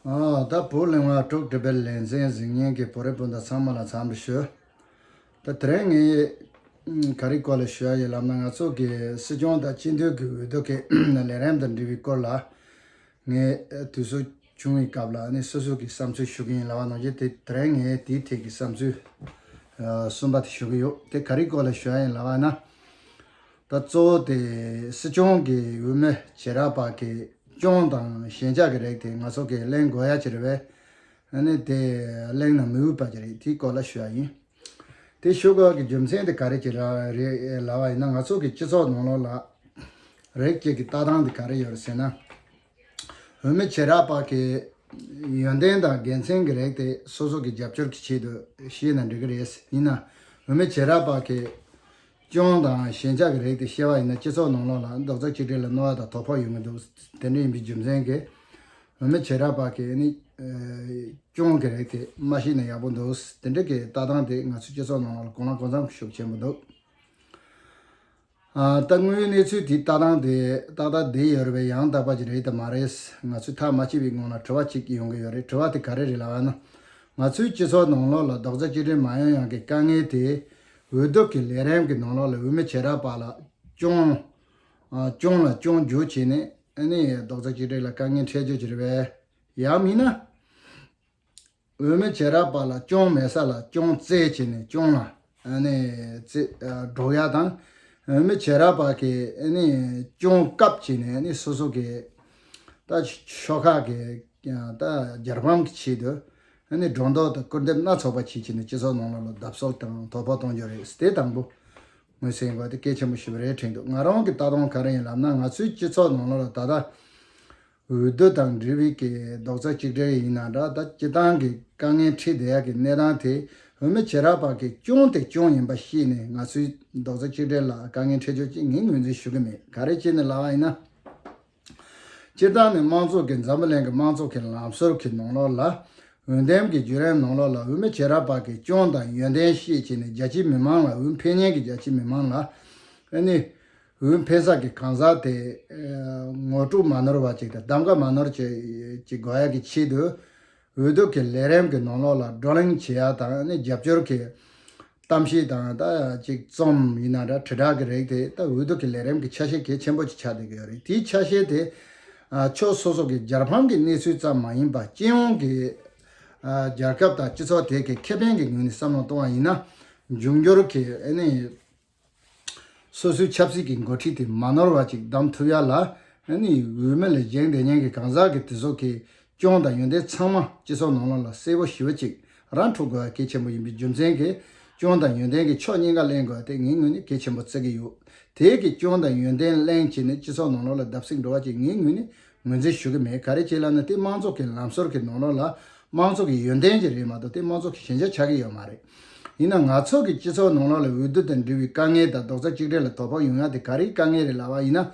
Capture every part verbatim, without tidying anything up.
ཨ། ད་བོད་གླེང་བ་དྲུག་དྲི་བའི་ལེ་ཚན་གཟིགས་མཁན་གྱི་བོད་རིགས་སྤུན་ཟླ་ཚང་མ་ལ་འཚམས་འདྲི་ཞུ། ད་དེ་རིང་ངས་ཨ་ག་རེ་སྐོར་ལ་ཞུ་ཡ་ཡིན་ལབ་ན། ང་ཚོ་གི་སྲིད་སྐྱོང་དང་སྤྱི་འཐུས་ཀྱི་འོས་བསྡུ་གི་ལས་རིམ་དང་འབྲེལ་བའི་སྐོར་ལ། ངས་དུས་ཚོད་བྱུང་བའི་སྐབས་ལ་ནི་སོ་སོ་གི་བསམ་ཚུལ་ཞུ་གི་ཡིན་ལབ་པ་ནང་བཞིན། དེ་དེ་རིང་ངས་དེའི་ཐད་ཀྱི་བསམ་ཚུལ་ཨ་གསུམ་པ་དེ་ཞུ་གི་ཡོད། དེ་ག་རེ་སྐོར་ལ་ཞུ་ཡ་ཡིན་ལབ་པ་ན། ད་གཙོ་བོ་དེ་སྲིད་སྐྱོང་གི་འོས་མི་བྱེ་བྲག་པ་གི་སྐྱོན་དང་ཞན་ཆ་གི་རིགས་དེ་ང་ཚོ་གི་གླེང་དགོས་ཡ་ཅིག་རེད་པས། ཨ་ནི་དེ་གླེང་ན་མི་འོས་པ་ཅིག་རེད། དེའི་སྐོར་ལ་ཞུ་ཡ་ཡིན། དེ་ཞུ་དགོས་ཀྱི་རྒྱུ་མཚན་དེ་ག་རེ་ཅིག་ར་རེད་ལབ་པ་ཡིན་ན། ང་ཚོ་གི་སྤྱི་ཚོགས་ནང་ལོགས་ལ་རིགས་གཅིག་གི་ལྟ་སྟངས་དེ་ག་རེ་ཡོད་རེད་ཟེར་ན། འོས་མི་བྱེ་བྲག་པ་གི་ཡོན་ཏན་དང་དགེ་མཚན་གྱི་རིགས་དེ་སོ་སོ་གི་རྒྱབ་སྐྱོར་གྱི་ཆེད་དུ་བཤད་ན་འགྲིག་གི་རེད། ཡིན་ན་འོས་མི་བྱེ་བྲག་པ་གི་སྐྱོན་དང་ཞན་ཆ་གི་རིགས་དེ་བཤད་པ་ཡིན་ན། སྤྱི་ཚོགས་ནང་ལོགས་ལ་རྡོག་རྩ་གཅིག་སྒྲིལ་ལ་གནོད་པ་དང་དོ་ཕོག་ཡོང་གི་འདུག། དེ་འདྲ་ཡིན་པའི་རྒྱུ་མཚན་གྱིས་འོས་མི་བྱེ་བྲག་པ་གི་ནི་ཨ་སྐྱོན་གྱི་རིགས་དེ་མ་བཤད་ན་ཡག་པོ་འདུག། དེ་འདྲ་གི་ལྟ་སྟངས་དེ་ང་ཚོ་སྤྱི་ཚོགས་ནང་ལོགས་ལ་གང་ལ་གང་འཚམ་ཤུགས་ཆེན་པོ་འདུག། ཨ། ད་དངོས་ཡོད་གནས་ཚུལ་དེའི་ལྟ་སྟངས་དེ་ཏག་ཏག་བསྡད་ཡོད་རེད་པས། ཡང་དག་པ་ཅིག་རེད་དམ་མ་རེད། ང་ཚོས་ཐག་མ་ཆོད་པའི་སྔོན་ལ་དྲི་བ་གཅིག་ཡོང་གི་ཡོད་རེད། དྲི་བ་དེ་ག་རེ་རེད་ལབ་ན། ང་ཚོའི་སྤྱི་ཚོགས་ནང་ལོགས་ལ་རྡོག་རྩ་གཅིག་སྒྲིལ་མ་ཡོང་ཡག་གི་དཀའ་ངལ་དེ། འོས་བསྡུ་གི་ལས་རིམ་གྱི་ནང་ལོགས་ལ་འོས་མི་བྱེ་བྲག་པ་ལ་སྐྱོན། ཨ། སྐྱོན་ལ་སྐྱོན་བརྗོད་བྱས་ནས། ཨ་ནི་རྡོག་རྩ་གཅིག་སྒྲིལ་ལ་དཀའ་ངལ་འཕྲད་རྒྱུ་ཅིག་རེད་པས། ཡང་མིན་ན། འོས་མི་བྱེ་བྲག་པ་ལ་སྐྱོན་མེད་ས་ལ་སྐྱོན་བཙལ་བྱས་ནས་སྐྱོན་ལ་ཨ་ནི་བཙལ་ཨ་སྒྲོག་ཡ་དང་། འོས་མི་བྱེ་བྲག་པ་གིས་ཨ་ནི་སྐྱོན་བཀབ་བྱས་ནས། ཨ་ནི་སོ་སོ་གི་ད་ཤོག་ཁག་གི་ད་རྒྱལ་ཕམ་གྱི་ཆེད་དུ། ཨ་ནི་སྒྲོ་འདོགས་དང་སྐུར་འདེབས་སྣ་ཚོགས་པ་བྱེད་བྱས་ནས་སྤྱི་ཚོགས་ནང་ལོགས་ལ་བརྡབ་གསིག་དང་དོ་ཕོག་གཏོང་རྒྱུ་རེད། དེ་དང་པོ་ངོས་ཟིན་དགོས་དེ་གལ་ཆེན་པོ་ཞིག་རེད་དྲན་འདུག། ང་རང་གི་ལྟ་སྟངས་ག་རེ་ཡིན་ལབ་ན། ང་ཚོའི་སྤྱི་ཚོགས་ནང་ལོགས་ལ་ད་ལྟ་འོས་བསྡུ་དང་འབྲེལ་བའི་གི་རྡོག་རྩ་གཅིག་སྒྲིལ་ཡིན་ན་འདྲ། ད་སྤྱི་བཏང་གི་དཀའ་ངལ་འཕྲད་བསྡད་ཡག་གི་གནས་སྟངས་དེ། འོས་མི་བྱེ་བྲག་པ་གི་སྐྱོན་དེ་སྐྱོན་ཡིན་པ་ཤེས་ནས་ང་ཚོའི་རྡོག་རྩ་གཅིག་སྒྲིལ་ལ་དཀའ་ངལ་འཕྲད་ཆོག་ཅེས་ངས་ངོས་འཛིན་ཞུ་གི་མེད། ག་རེ་བྱས་ནས་ལབ་པ་ཡིན་ན། སྤྱིར་བཏང་ནས་དམངས་གཙོ་གི། འཛམ་བུ་གླིང་གི་དམངས་གཙོ་གི་ལམ་སྲོལ་གྱི་ནང་ལོགས་ལ། འོས་འདེམས་ཀྱི་བརྒྱུད་རིམ་ནང་ལོགས་ལ་འོས་མི་བྱེ་བྲག་པ་གི་སྐྱོན་དང་ཡོན་ཏན་ཤེས་བྱས་ནས། རྒྱ་ཆེའི་མི་མང་ལ། འོས་འཕེན་མཁན་གྱི་རྒྱ་ཆེའི་མི་མང་ལ། ཨ་ནི་འོས་འཕེན་ས་གི་གང་ཟག་དེ་ཨ་ངོ་སྤྲོད་མ་ནོར་བ་ཅིག་དང་། གདམ་ག་མ་ནོར་ཅིག་ཅིག་དགོས་ཡ་གི་ཆེད་དུ། འོས་བསྡུ་གི་ལས་རིམ་གྱི་ནང་ལོགས་ལ་བགྲོ་གླེང་བྱེད་ཡ་དང་། ཨ་ནི་རྒྱབ་སྐྱོར་གྱི་གཏམ་བཤད་དང་། ད་ཅིག་རྩོམ་ཡིན་ན་འདྲ། དྲིལ་བསྒྲགས་ཀྱི་རིགས་དེ་ད་འོས་བསྡུ་གི་ལས་རིམ་གྱི་ཆ་ཤས་གལ་ཆེན་པོ་ཅིག་ཆགས་བསྡད་ཀྱི་ཡོད་རེད། དེའི་ཆ་ཤས་དེ་ཨ་ཕྱོགས་སོ་སོ་གི་རྒྱལ་ཕམ་གྱི་གནས་ཚུལ་ཙམ་མ་ཡིན་པ། སྤྱི་ཡོངས་ཀྱི་ཨ་རྒྱལ་ཁབ་དང་སྤྱི་ཚོགས་དེ་གའི་ཁེ་ཕན་གྱི་ངོས་ནས་བསམ་བློ་གཏོང་བ་ཡིན་ན། འབྱུང་འགྱུར་གྱི་ཨ་ནི་སོ་སོའི་ཆབ་སྲིད་ཀྱི་འགོ་ཁྲིད་དེ་མ་ནོར་བ་ཅིག་གདམ་ཐུབ་ཡ་ལ། ཨ་ནི་འོས་མི་ལ་བཞེངས་བསྡད་མཁན་གྱི་གང་ཟག་གི་དེ་ཚོ་གི་སྐྱོན་དང་ཡོན་ཏན་ཚང་མ་སྤྱི་ཚོགས་ནང་ལོགས་ལ་གསལ་པོ་ཞེ་པོ་ཅིག་ར་འཁྲུག་དགོས་པ་གལ་ཆེན་པོ་ཡིན་པའི་རྒྱུ་མཚན་གྱིས། སྐྱོན་དང་ཡོན་ཏན་གྱི་ཕྱོགས་གཉིས་ཀ་གླེང་དགོས་པ་དེ་ངའི་ངོས་ནས་གལ་ཆེན་པོ་བརྩི་གི་ཡོད། དེ་གི་སྐྱོན་དང་ཡོན་ཏན་གླེང་བྱས་ནས་སྤྱི་ཚོགས་ནང་ལོགས་ལ་བརྡབ་གསིག་འགྲོ་བ་ཅིག་ངའི་ངོས་ནས་ངོས་འཛིན་ཞུ་གི་མེད། ག་རེ་བྱས་ལབ་ན། དེ་དམངས་གཙོ་གི་ལམ་སྲོལ་གྱི་ནང་ལོགས་ལ་དམངས་གཙོ་གི་ཡོན་ཏན་ཅིག་རེད་མ་གཏོགས། དེ་དམངས་གཙོ་གི་ཞན་ཆ་ཆགས་ཀྱི་ཡོད་མ་རེད། ཡིན་ན་ང་ཚོ་གི་སྤྱི་ཚོགས་ནང་ལོགས་ལ་འོས་བསྡུ་དང་འབྲེལ་བའི་དཀའ་ངལ་དང་རྡོག་རྩ་གཅིག་སྒྲིལ་ལ་དོ་ཕོག་ཡོང་ཡ་དེ་ག་རེའི་དཀའ་ངལ་རེད་ལབ་པ་ཡིན་ན།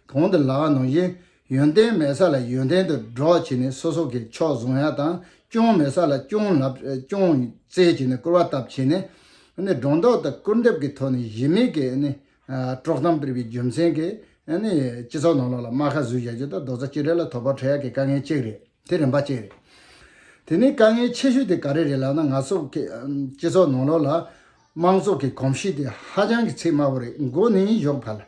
གོང་དུ་ལབ་པ་ནང་བཞིན། ཡོན་ཏན་མེད་ས་ལ་ཡོན་ཏན་དུ་སྒྲོག་བྱས་ནས། སོ་སོ་གི་ཕྱོགས་བཟུང་ཡ་དང་། སྐྱོན་མེད་ས་ལ་སྐྱོན་ལབ། སྐྱོན་བཙལ་བྱས་ནས་སྐུར་བ་བཏབ་བྱས་ནས། ཨ་ནི་སྒྲོ་འདོགས་དང་སྐུར་འདེབས་ཀྱི་ཐོག་ནས་གཞི་མེད་ཀྱི་ཨ་ནི་ཨ་དཀྲོག་གཏམ་སྤེལ་བའི་རྒྱུ་མཚན་གྱིས། ཨ་ནི་སྤྱི་ཚོགས་ནང་ལོགས་ལ་རྨ་ཁ་བཟོས་བཞག་རྒྱུ་དང་། རྡོག་རྩ་གཅིག་སྒྲིལ་ལ་དོ་ཕོག་འཕྲད་ཡ་གི་དཀའ་ངལ་གཅིག་རེད། དེ་རིམ་པ་གཅིག་རེད། དེ་ནས་དཀའ་ངལ་ཆེ་ཤོས་དེ་ག་རེ་རེད་ལབ་ན། ང་ཚོ་གི་སྤྱི་ཚོགས་ནང་ལོགས་ལ་དམངས་གཙོ་གི་གོམས་གཤིས་དེ་ཧ་ཅང་གི་ཚད་དམའ་བོ་རེད། མགོ་ནས་གཞུག་བར་ལ།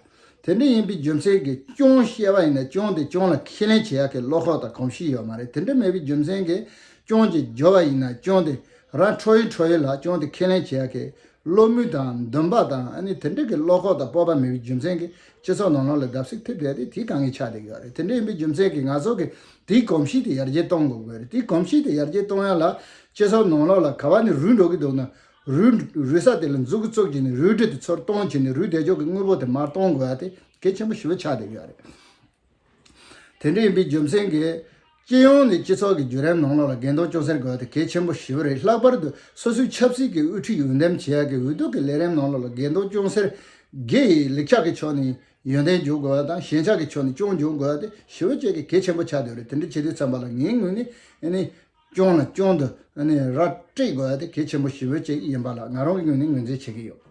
དེ་འདྲ་ཡིན་པའི་རྒྱུ་མཚན་གྱིས་སྐྱོན་བཤད་པ་ཡིན་ན། སྐྱོན་དེ་སྐྱོན་ལ་ཁས་ལེན་བྱེད་ཡག་གི་བློ་ཁོག་དང་གོམས་གཤིས་ཡོད་མ་རེད། དེ་འདྲ་མེད་པའི་རྒྱུ་མཚན་གྱིས། སྐྱོན་ཅིག་བརྗོད་པ་ཡིན་ན། སྐྱོན་དེ་རང་འཕྲོ་ཡི་འཕྲོ་ཡི་ལ་སྐྱོན་དེ་ཁས་ལེན་བྱེད་ཡག་གི་བློ་མོས་དང་འདུན་པ་དང་། ཨ་ནི་དེ་འདྲ་གི་བློ་ཁོག་དང་སྤོབས་པ་མེད་པའི་རྒྱུ་མཚན་གྱིས། སྤྱི་ཚོགས་ནང་ལོགས་ལ་བརྡབ་གསིག་ཐེབས་བསྡད་དེ། དེའི་དཀའ་ངལ་ཆགས་བསྡད་ཀྱི་ཡོད་རེད། དེ་འདྲ་ཡིན་པའི་རྒྱུ་མཚན་གྱིས་ང་ཚོ་གི་དེའི་གོམས་གཤིས་དེ་ཡར་རྒྱས་གཏོང་དགོས་ཀྱི་ཡོད་རེད། དེའི་གོམས་གཤིས་དེ་ཡར་རྒྱས་གཏོང་ཡ་ལ། སྤྱི་ཚོགས་ནང་ལོགས་ལ་ག་བ་ནས་རུལ་འགྲོ་གི་འདུག་ན། རུལ་རུལ་ས་དེ་ལ་མཛུབ་གུ་བཙུགས་བྱས་ནས། རུལ་དྲི་དེ་ཚུར་གཏོང་བྱས་ནས། རུལ་བསྡད་ཕྱོགས་ཀྱི་དངོས་པོ་དེ་མར་གཏོང་དགོས་ཡ་དེ་གལ་ཆེན་པོ་ཞེ་པོ་ཆགས་བསྡད་ཀྱི་ཡོད་རེད། དེ་འདྲ་ཡིན་པའི་རྒྱུ་མཚན་གྱིས། སྤྱི་ཡོངས་ནས་སྤྱི་ཚོགས་ཀྱི་བརྒྱུད་རིམ་ནང་ལོགས་ལ་འགལ་ཟླ་ཅུང་ཟད་དགོས་པ་དེ་གལ་ཆེན་པོ་ཞེ་པོ་རེད། ལྷག་པར་དུ་སོ་སོའི་ཆབ་སྲིད་ཀྱི་དབུ་ཁྲིད་འོས་འདེམས་བྱེད་ཡག་གི་འོས་བསྡུ་གི་ལས་རིམ་ནང་ལོགས་ལ་འགལ་ཟླ་ཅུང་ཟད། སྒེར་གྱི་ལེགས་ཆ་གི་ཕྱོགས་ནས་ཡོན་ཏན་འཇོག་དགོས་པ་དང་། ཞན་ཆ་གི་ཕྱོགས་ནས་སྐྱོན་འཇོག་དགོས་པ་དེ་ཞེ་པོ་ཅིག་གི་གལ་ཆེན་པོ་ཆགས་བསྡད་རེད། དེ་འདྲ་བྱེད་དུས་ཙམ་པ་ལ་ངའི་ངོས་ནས་ཨ་ནི་སྐྱོན་ལ་སྐྱོན་དུ་ཨ་ནི་ར་སྤྲད་དགོས་པ་དེ་གལ་ཆེན་པོ་ཞེ་པོ་ཅིག་ཡིན་པ་ལ། ང་རང་གི་ངོས་ནས་ངོས་འཛིན་བྱེད་ཀྱི་ཡོད།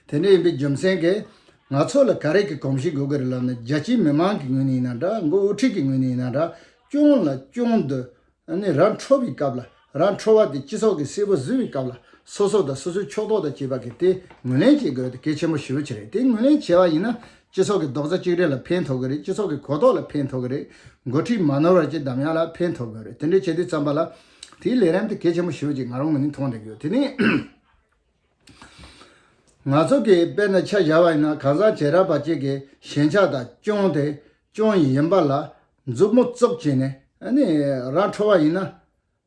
དེ་འདྲ་ཡིན་པའི་རྒྱུ་མཚན་གྱིས། ང་ཚོ་ལ་ག་རེ་གི་གོམས་གཤིས་དགོས་ཀྱི་རེད་ལབ་ན། རྒྱ་ཆེའི་མི་མང་གི་ངོས་ནས་ཡིན་ན་འདྲ། མགོ་དབུ་ཁྲིད་ཀྱི་ངོས་ནས་ཡིན་ན་འདྲ། སྐྱོན་ལ་སྐྱོན་དུ་ཨ་ནི་ར་འཕྲོད་པའི་སྐབས་ལ། ར་འཕྲོད་པ་དེ་སྤྱི་ཚོགས་ཀྱི་གསལ་པོ་བཟོ་བའི་སྐབས་ལ་སོ་སོ་དང་སོ་སོའི་ཕྱོགས་གཏོགས་དང་བཅས་པ་གིས་དེ་ངོས་ལེན་བྱེད་དགོས་དེ་གལ་ཆེན་པོ་ཞེ་པོ་ཅིག་རེད། དེ་ངོས་ལེན་བྱས་པ་ཡིན་ན་སྤྱི་ཚོགས་ཀྱི་རྡོག་རྩ་གཅིག་སྒྲིལ་ལ་ཕན་ཐོགས་ཀྱི་རེད། སྤྱི་ཚོགས་ཀྱི་གོ་རྟོགས་ལ་ཕན་ཐོགས་ཀྱི་རེད། འགོ་ཁྲིད་མ་ནོར་བ་བཅས་འདེམས་ཡག་ལ་ཕན་ཐོགས་ཀྱི་རེད། དེ་འདྲའི་བྱེད་དུས་ཙམ་པ་ལ་དེའི་ལས་རིམ་དེ་གལ་ཆེན་པོ་ཞེ་པོ་ཅིག་ང་རང་ངོས་ནས་མཐོང་བསྡད་ཀྱི་ཡོད། དེ་ནི། ང་ཚོ་གིས་དཔེར་ན་ཆ་བཞག་པ་ཡིན་ན་གང་ཟག་བྱེ་བྲག་པ་གཅིག་གི་ཞན་ཆ་དང་སྐྱོན་དེ་སྐྱོན་ཡིན་པ་ལ་མཛུབ་མོ་བཙུགས་བྱས་ནས་ཨ་ནི་ར་འཕྲོད་པ་ཡིན་ན།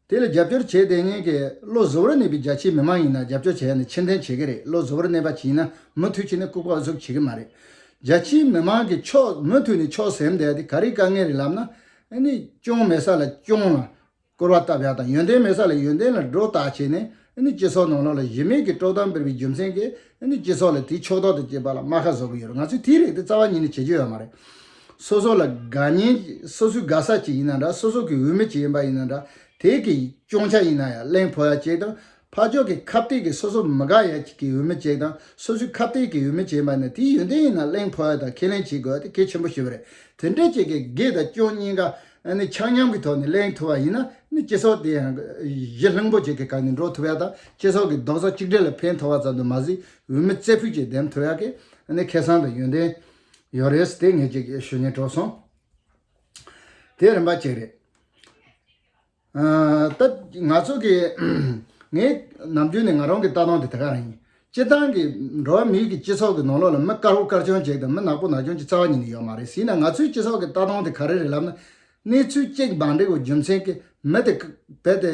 དེ་ལ་རྒྱབ་སྐྱོར་བྱེད་བསྡད་མཁན་གྱི་བློ་གཟུ་བོར་གནས་པའི་རྒྱ་ཆེའི་མི་མང་ཡིན་ན་རྒྱབ་སྐྱོར་བྱས་ནས་ཕྱིར་འཐེན་བྱེད་ཀྱི་རེད། བློ་གཟུ་བོར་གནས་པ་ཅིག་ཡིན་ན་མུ་མཐུད་བྱས་ནས་ལྐུགས་པ་ཨུ་ཚུགས་བྱེད་ཀྱི་མ་རེད། རྒྱ་ཆེའི་མི་མང་གི་ཕྱོགས་མུ་མཐུད་ནས་ཕྱོགས་ཟིན་བསྡད་དེ་ག་རེ་དཀའ་ངལ་རེད་ལབ་ན། ཨ་ནི་སྐྱོན་མེད་ས་ལ་སྐྱོན་ལ་སྐུར་བ་བཏབ་ཡག་དང་། ཡོན་ཏན་མེད་ས་ལ་ཡོན་ཏན་ལ་སྒྲོ་བཏགས་བྱས་ནས་ཨ་ནི་སྤྱི་ཚོགས་ནང་ལོགས་ལ་གཞི་མེད་ཀྱི་དཀྲོག་གཏམ་སྤེལ་བའི་རྒྱུ་མཚན་གྱིས་ཨ་ནི་སྤྱི་ཚོགས་ལ་དེའི་ཕྱོགས་གཏོགས་དང་བཅས་པ་ལ་རྨ་ཁ་བཟོ་གི་ཡོད་རེད། ང་ཚོས་དེའི་རིགས་དེ་རྩ་བ་ཉིད་ནས་བྱེད་རྒྱུ་ཡོད་མ་རེད། སོ་སོ་ལ་དགའ་ཉེ་སོ་སོའི་དགའ་ས་ཅིག་ཡིན་ན་འདྲ། སོ་སོ་གི་འོས་མི་ཅིག་ཡིན་པ་ཡིན་ན་འདྲ། དེ་གི་སྐྱོན་ཆ་ཡིན་ན་ཡང་གླེང་ཕོད་ཡག་ཅིག་དང་། ཕར་ཕྱོགས་ཀྱི་ཁ་གཏད་ཀྱི་སོ་སོ་མི་དགའ་ཡག་ཅིག་གི་འོས་མི་ཅིག་དང་། སོ་སོའི་ཁ་གཏད་ཀྱི་འོས་མི་ཅིག་ཡིན་པ་ཡིན་ན་དེའི་ཡོན་ཏན་ཡིན་ན་གླེང་ཕོད་ཡག་དང་ཁས་ལེན་བྱེད་དགོས་ཡག་དེ་གལ་ཆེན་པོ་ཞིག་རེད། དེ་འདྲས་ཅིག་གི་དགེ་དང་སྐྱོན་གཉིས་ཀ་ཨ་ནི་ཆ་མཉམ་གྱི་ཐོག་ནས་གླེང་ཐུབ་པ་ཡིན་ན་ནི་སྤྱི་ཚོགས་དེ་ཡང་གཞི་ལྷུན་པོ་ཅིག་གི་སྒང་ནས་འགྲོ་ཐུབ་ཡག་དང་། སྤྱི་ཚོགས་ཀྱི་རྡོག་རྩ་གཅིག་སྒྲིལ་ལ་ཕན་ཐོགས་པ་ཙམ་དུ་མ་ཟད་འོས་མི་རྩེ་ཕུད་ཅིག་འདེམས་ཐུབ་ཡག་གི་ཨ་ནི་ཁེ་བཟང་དང་ཡོན་ཏན་ཡོད་རེད། དེ་ངས་ཅིག་ཞུ་སྙིང་བྲོ་སོང་། དེ་རིམ་པ་གཅིག་རེད། ཨ། ད་ང་ཚོ་གི་ངས་ནམ་རྒྱུན་ནས་ང་རང་གི་ལྟ་སྟངས་དེ་དེ་ག་རང་ཡིན། སྤྱིར་བཏང་གི་འགྲོ་བ་མིའི་གི་སྤྱི་ཚོགས་ཀྱི་ནང་ལོགས་ལ་མི་དཀར་པོ་དཀར་ཆུང་ཅིག་དང་མི་ནག་པོ་ནག་ཆུང་ཅིག་རྩ་བ་ཉིད་ནས་ཡོད་མ་རེད། ཟེར་ན་ང་ཚོའི་སྤྱི་ཚོགས་ཀྱི་ལྟ་སྟངས་དེ་ག་རེ་རེད་ལབ་ན། གནས་ཚུལ་གཅིག་མ་འགྲིག་པའི་རྒྱུ་མཚན་གྱིས་མི་དེ་རྦད་དེ་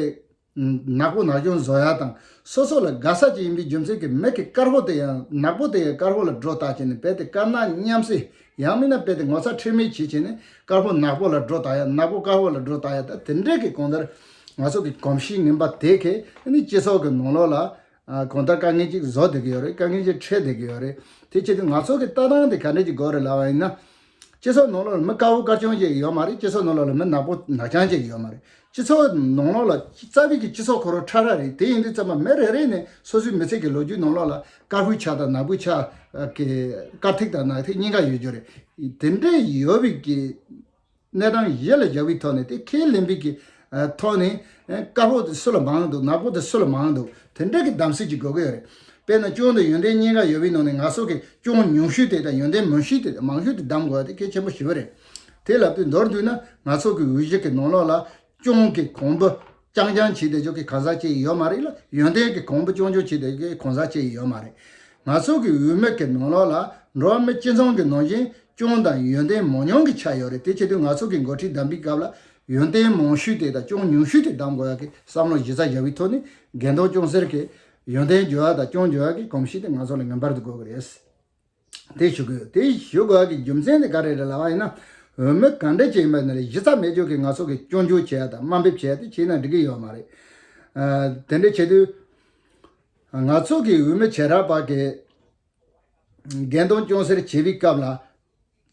ནག་པོ་ནག་ཆུང་བཟོ་ཡག་དང་། སོ་སོ་ལ་དགའ་ས་ཅིག་ཡིན་པའི་རྒྱུ་མཚན་གྱིས་མི་གི་དཀར་པོ་དེ་ཡང་ནག་པོ་དེ་ཡང་དཀར་པོ་ལ་སྒྲོ་བཏགས་བྱས་ནས་རྦད་དེ་དཀར་ནག་མཉམ་བསྲེས། ཡང་མིན་ན་རྦད་དེ་ངོ་ཚ་ཁྲེལ་མེད་བྱེད་བྱས་ནས་དཀར་པོ་ནག་པོ་ལ་སྒྲོ་བཏགས་ཡག་ནག་པོ་དཀར་པོ་ལ་སྒྲོ་བཏགས་ཡག་ད་དེ་འདྲས་ཀྱི་གང་ལྟར་ང་ཚོ་གི་གོམས་གཤིས་ངན་པ་དེ་གས་ནི་སྤྱི་ཚོགས་ཀྱི་ནང་ལོགས་ལ་ཨ་གང་ལྟར་དཀའ་ངལ་ཅིག་བཟོ་བསྡད་ཀྱི་ཡོད་རེད། དཀའ་ངལ་ཅིག་འཕྲད་བསྡད་ཀྱི་ཡོད་རེད། དེ་བྱེད་དུས་ང་ཚོ་གི་ལྟ་སྟངས་དེ་ག་འདྲས་ཅིག་དགོས་རེད་ལབ་པ་ཡིན་ན། སྤྱི་ཚོགས་ནང་ལོགས་ལ་མི་དཀར་པོ་དཀར་ཆུང་ཅིག་ཡོད་མ་རེད། སྤྱི་ཚོགས་ནང་ལོགས་ལ་མི་ནག་པོ་ནག་རྐྱང་ཅིག་ཡོད་མ་རེད། སྤྱི་ཚོགས་ནང་ལོགས་ལ་རྩ་བའི་གི་སྤྱི་ཚོགས་ཁོ་རང་ཁྲ་ཁྲ་རེད། དེ་ཡིན་དུས་ཙམ་པ་མི་རེ་རེ་ནས་སོ་སོའི་མི་ཚེ་གི་ལོ་རྒྱུས་ནང་ལོགས་ལ་དཀར་པོའི་ཆ་དང་ནག་པོའི་ཆ་གི་དཀར་ཐིག་དང་ནག་ཐིག་གཉིས་ཀ་ཡོད་རྒྱུ་རེད། དེ་འདྲས་ཡོད་པའི་གི་གནས་སྟངས་གཞི་ལ་བཞག་པའི་ཐོག་ནས་དེ་ཁས་ལེན་པའི་གི་ཐོག་ནས་དཀར་པོ་དེ་སུ་ལ་མང་འདུག་ནག་པོ་དེ་སུ་ལ་མང་འདུག་དེ་འདྲས་གི་གདམ་གསེས་ཅིག་དགོས་ཀྱི་ཡོད་རེད། དཔེར་ན་སྐྱོན་དང་ཡོན་ཏན་གཉིས་ཀ་ཡོད་པའི་ནང་ནས་ང་ཚོ་གི་སྐྱོན་ཉུང་ཤོས་དེ་དང་ཡོན་ཏན་མང་ཤོས་དེ་མང་ཤོས་དེ་གདམ་དགོས་པ་དེ་གལ་ཆེན་པོ་ཞེ་པོ་རེད། དེ་ལབ་དུས་མདོར་བསྡུས་ན་ང་ཚོ་གི་འོས་གཞི་གི་ནང་ལོགས་ལ་སྐྱོན་གི་གོང་བུ་རྐྱང་རྐྱང་བྱས་བསྡད་ཆོག་གི་གང་ཟག་ཅིག་ཡོད་མ་རེད་ལ། ཡོན་ཏན་གི་གོང་བུ་རྐྱང་རྐྱང་བྱས་བསྡད་ཀྱི་གང་ཟག་ཅིག་ཡོད་མ་རེད། ང་ཚོ་གི་འོས་མི་གི་ནང་ལོགས་ལ་འགྲོ་བ་མི་སྤྱི་ཚོགས་གི་ནང་བཞིན་སྐྱོན་དང་ཡོན་ཏན་མང་ཉུང་གི་ཆ་ཡོད་རེད། དེ་བྱེད་དུས་ང་ཚོ་གི་འགོ་ཁྲིད་གདམ་པའི་སྐབས་ལ་ཡོན་ཏན་མང་ཤོས་དེ་དང་སྐྱོན་ཉུང་ཤོས་དེ་གདམ་དགོས་ཡག་གི་བསམ་བློ་གཞི་རྩ་བཞག་པའི་ཐོག་ནས་འགན་དང་སྐྱོན་སེལ་གི་ཡོན་ཏན་བརྗོད་ཡག་དང་སྐྱོན་བརྗོད་ཡག་གི་གོམས་གཤིས་དེ་ང་ཚོ་ལ་ངེས་པར་དུ་དགོས་ཀྱི་རེད། དེ་ཞུ་དགོས་ཡོད། དེ་ཞུ་དགོས་ཡག་གི་རྒྱུ་མཚན་དེ་ག་རེ་རེད་ལབ་པ་ཡིན་ན། འོས་མི་ག་འདྲ་ཅིག་ཡིན་པ་ནི་རེད། གཞི་རྩ་མེད་ཅོག་གི་ང་ཚོ་གི་སྐྱོན་བརྗོད་བྱེད་ཡག་དང་དམའ་འབེབས་བྱེད་ཡག་དེ་བྱས་ན་འགྲིག་གི་ཡོད་མ་རེད། ཨ། དེ་འདྲ་བྱེད་དུས་ང་ཚོ་གི་འོས་མི་བྱེ་བྲག་པ་གི་འགན་དང་སྐྱོན་སེལ་བྱེད་པའི་སྐབས་ལ།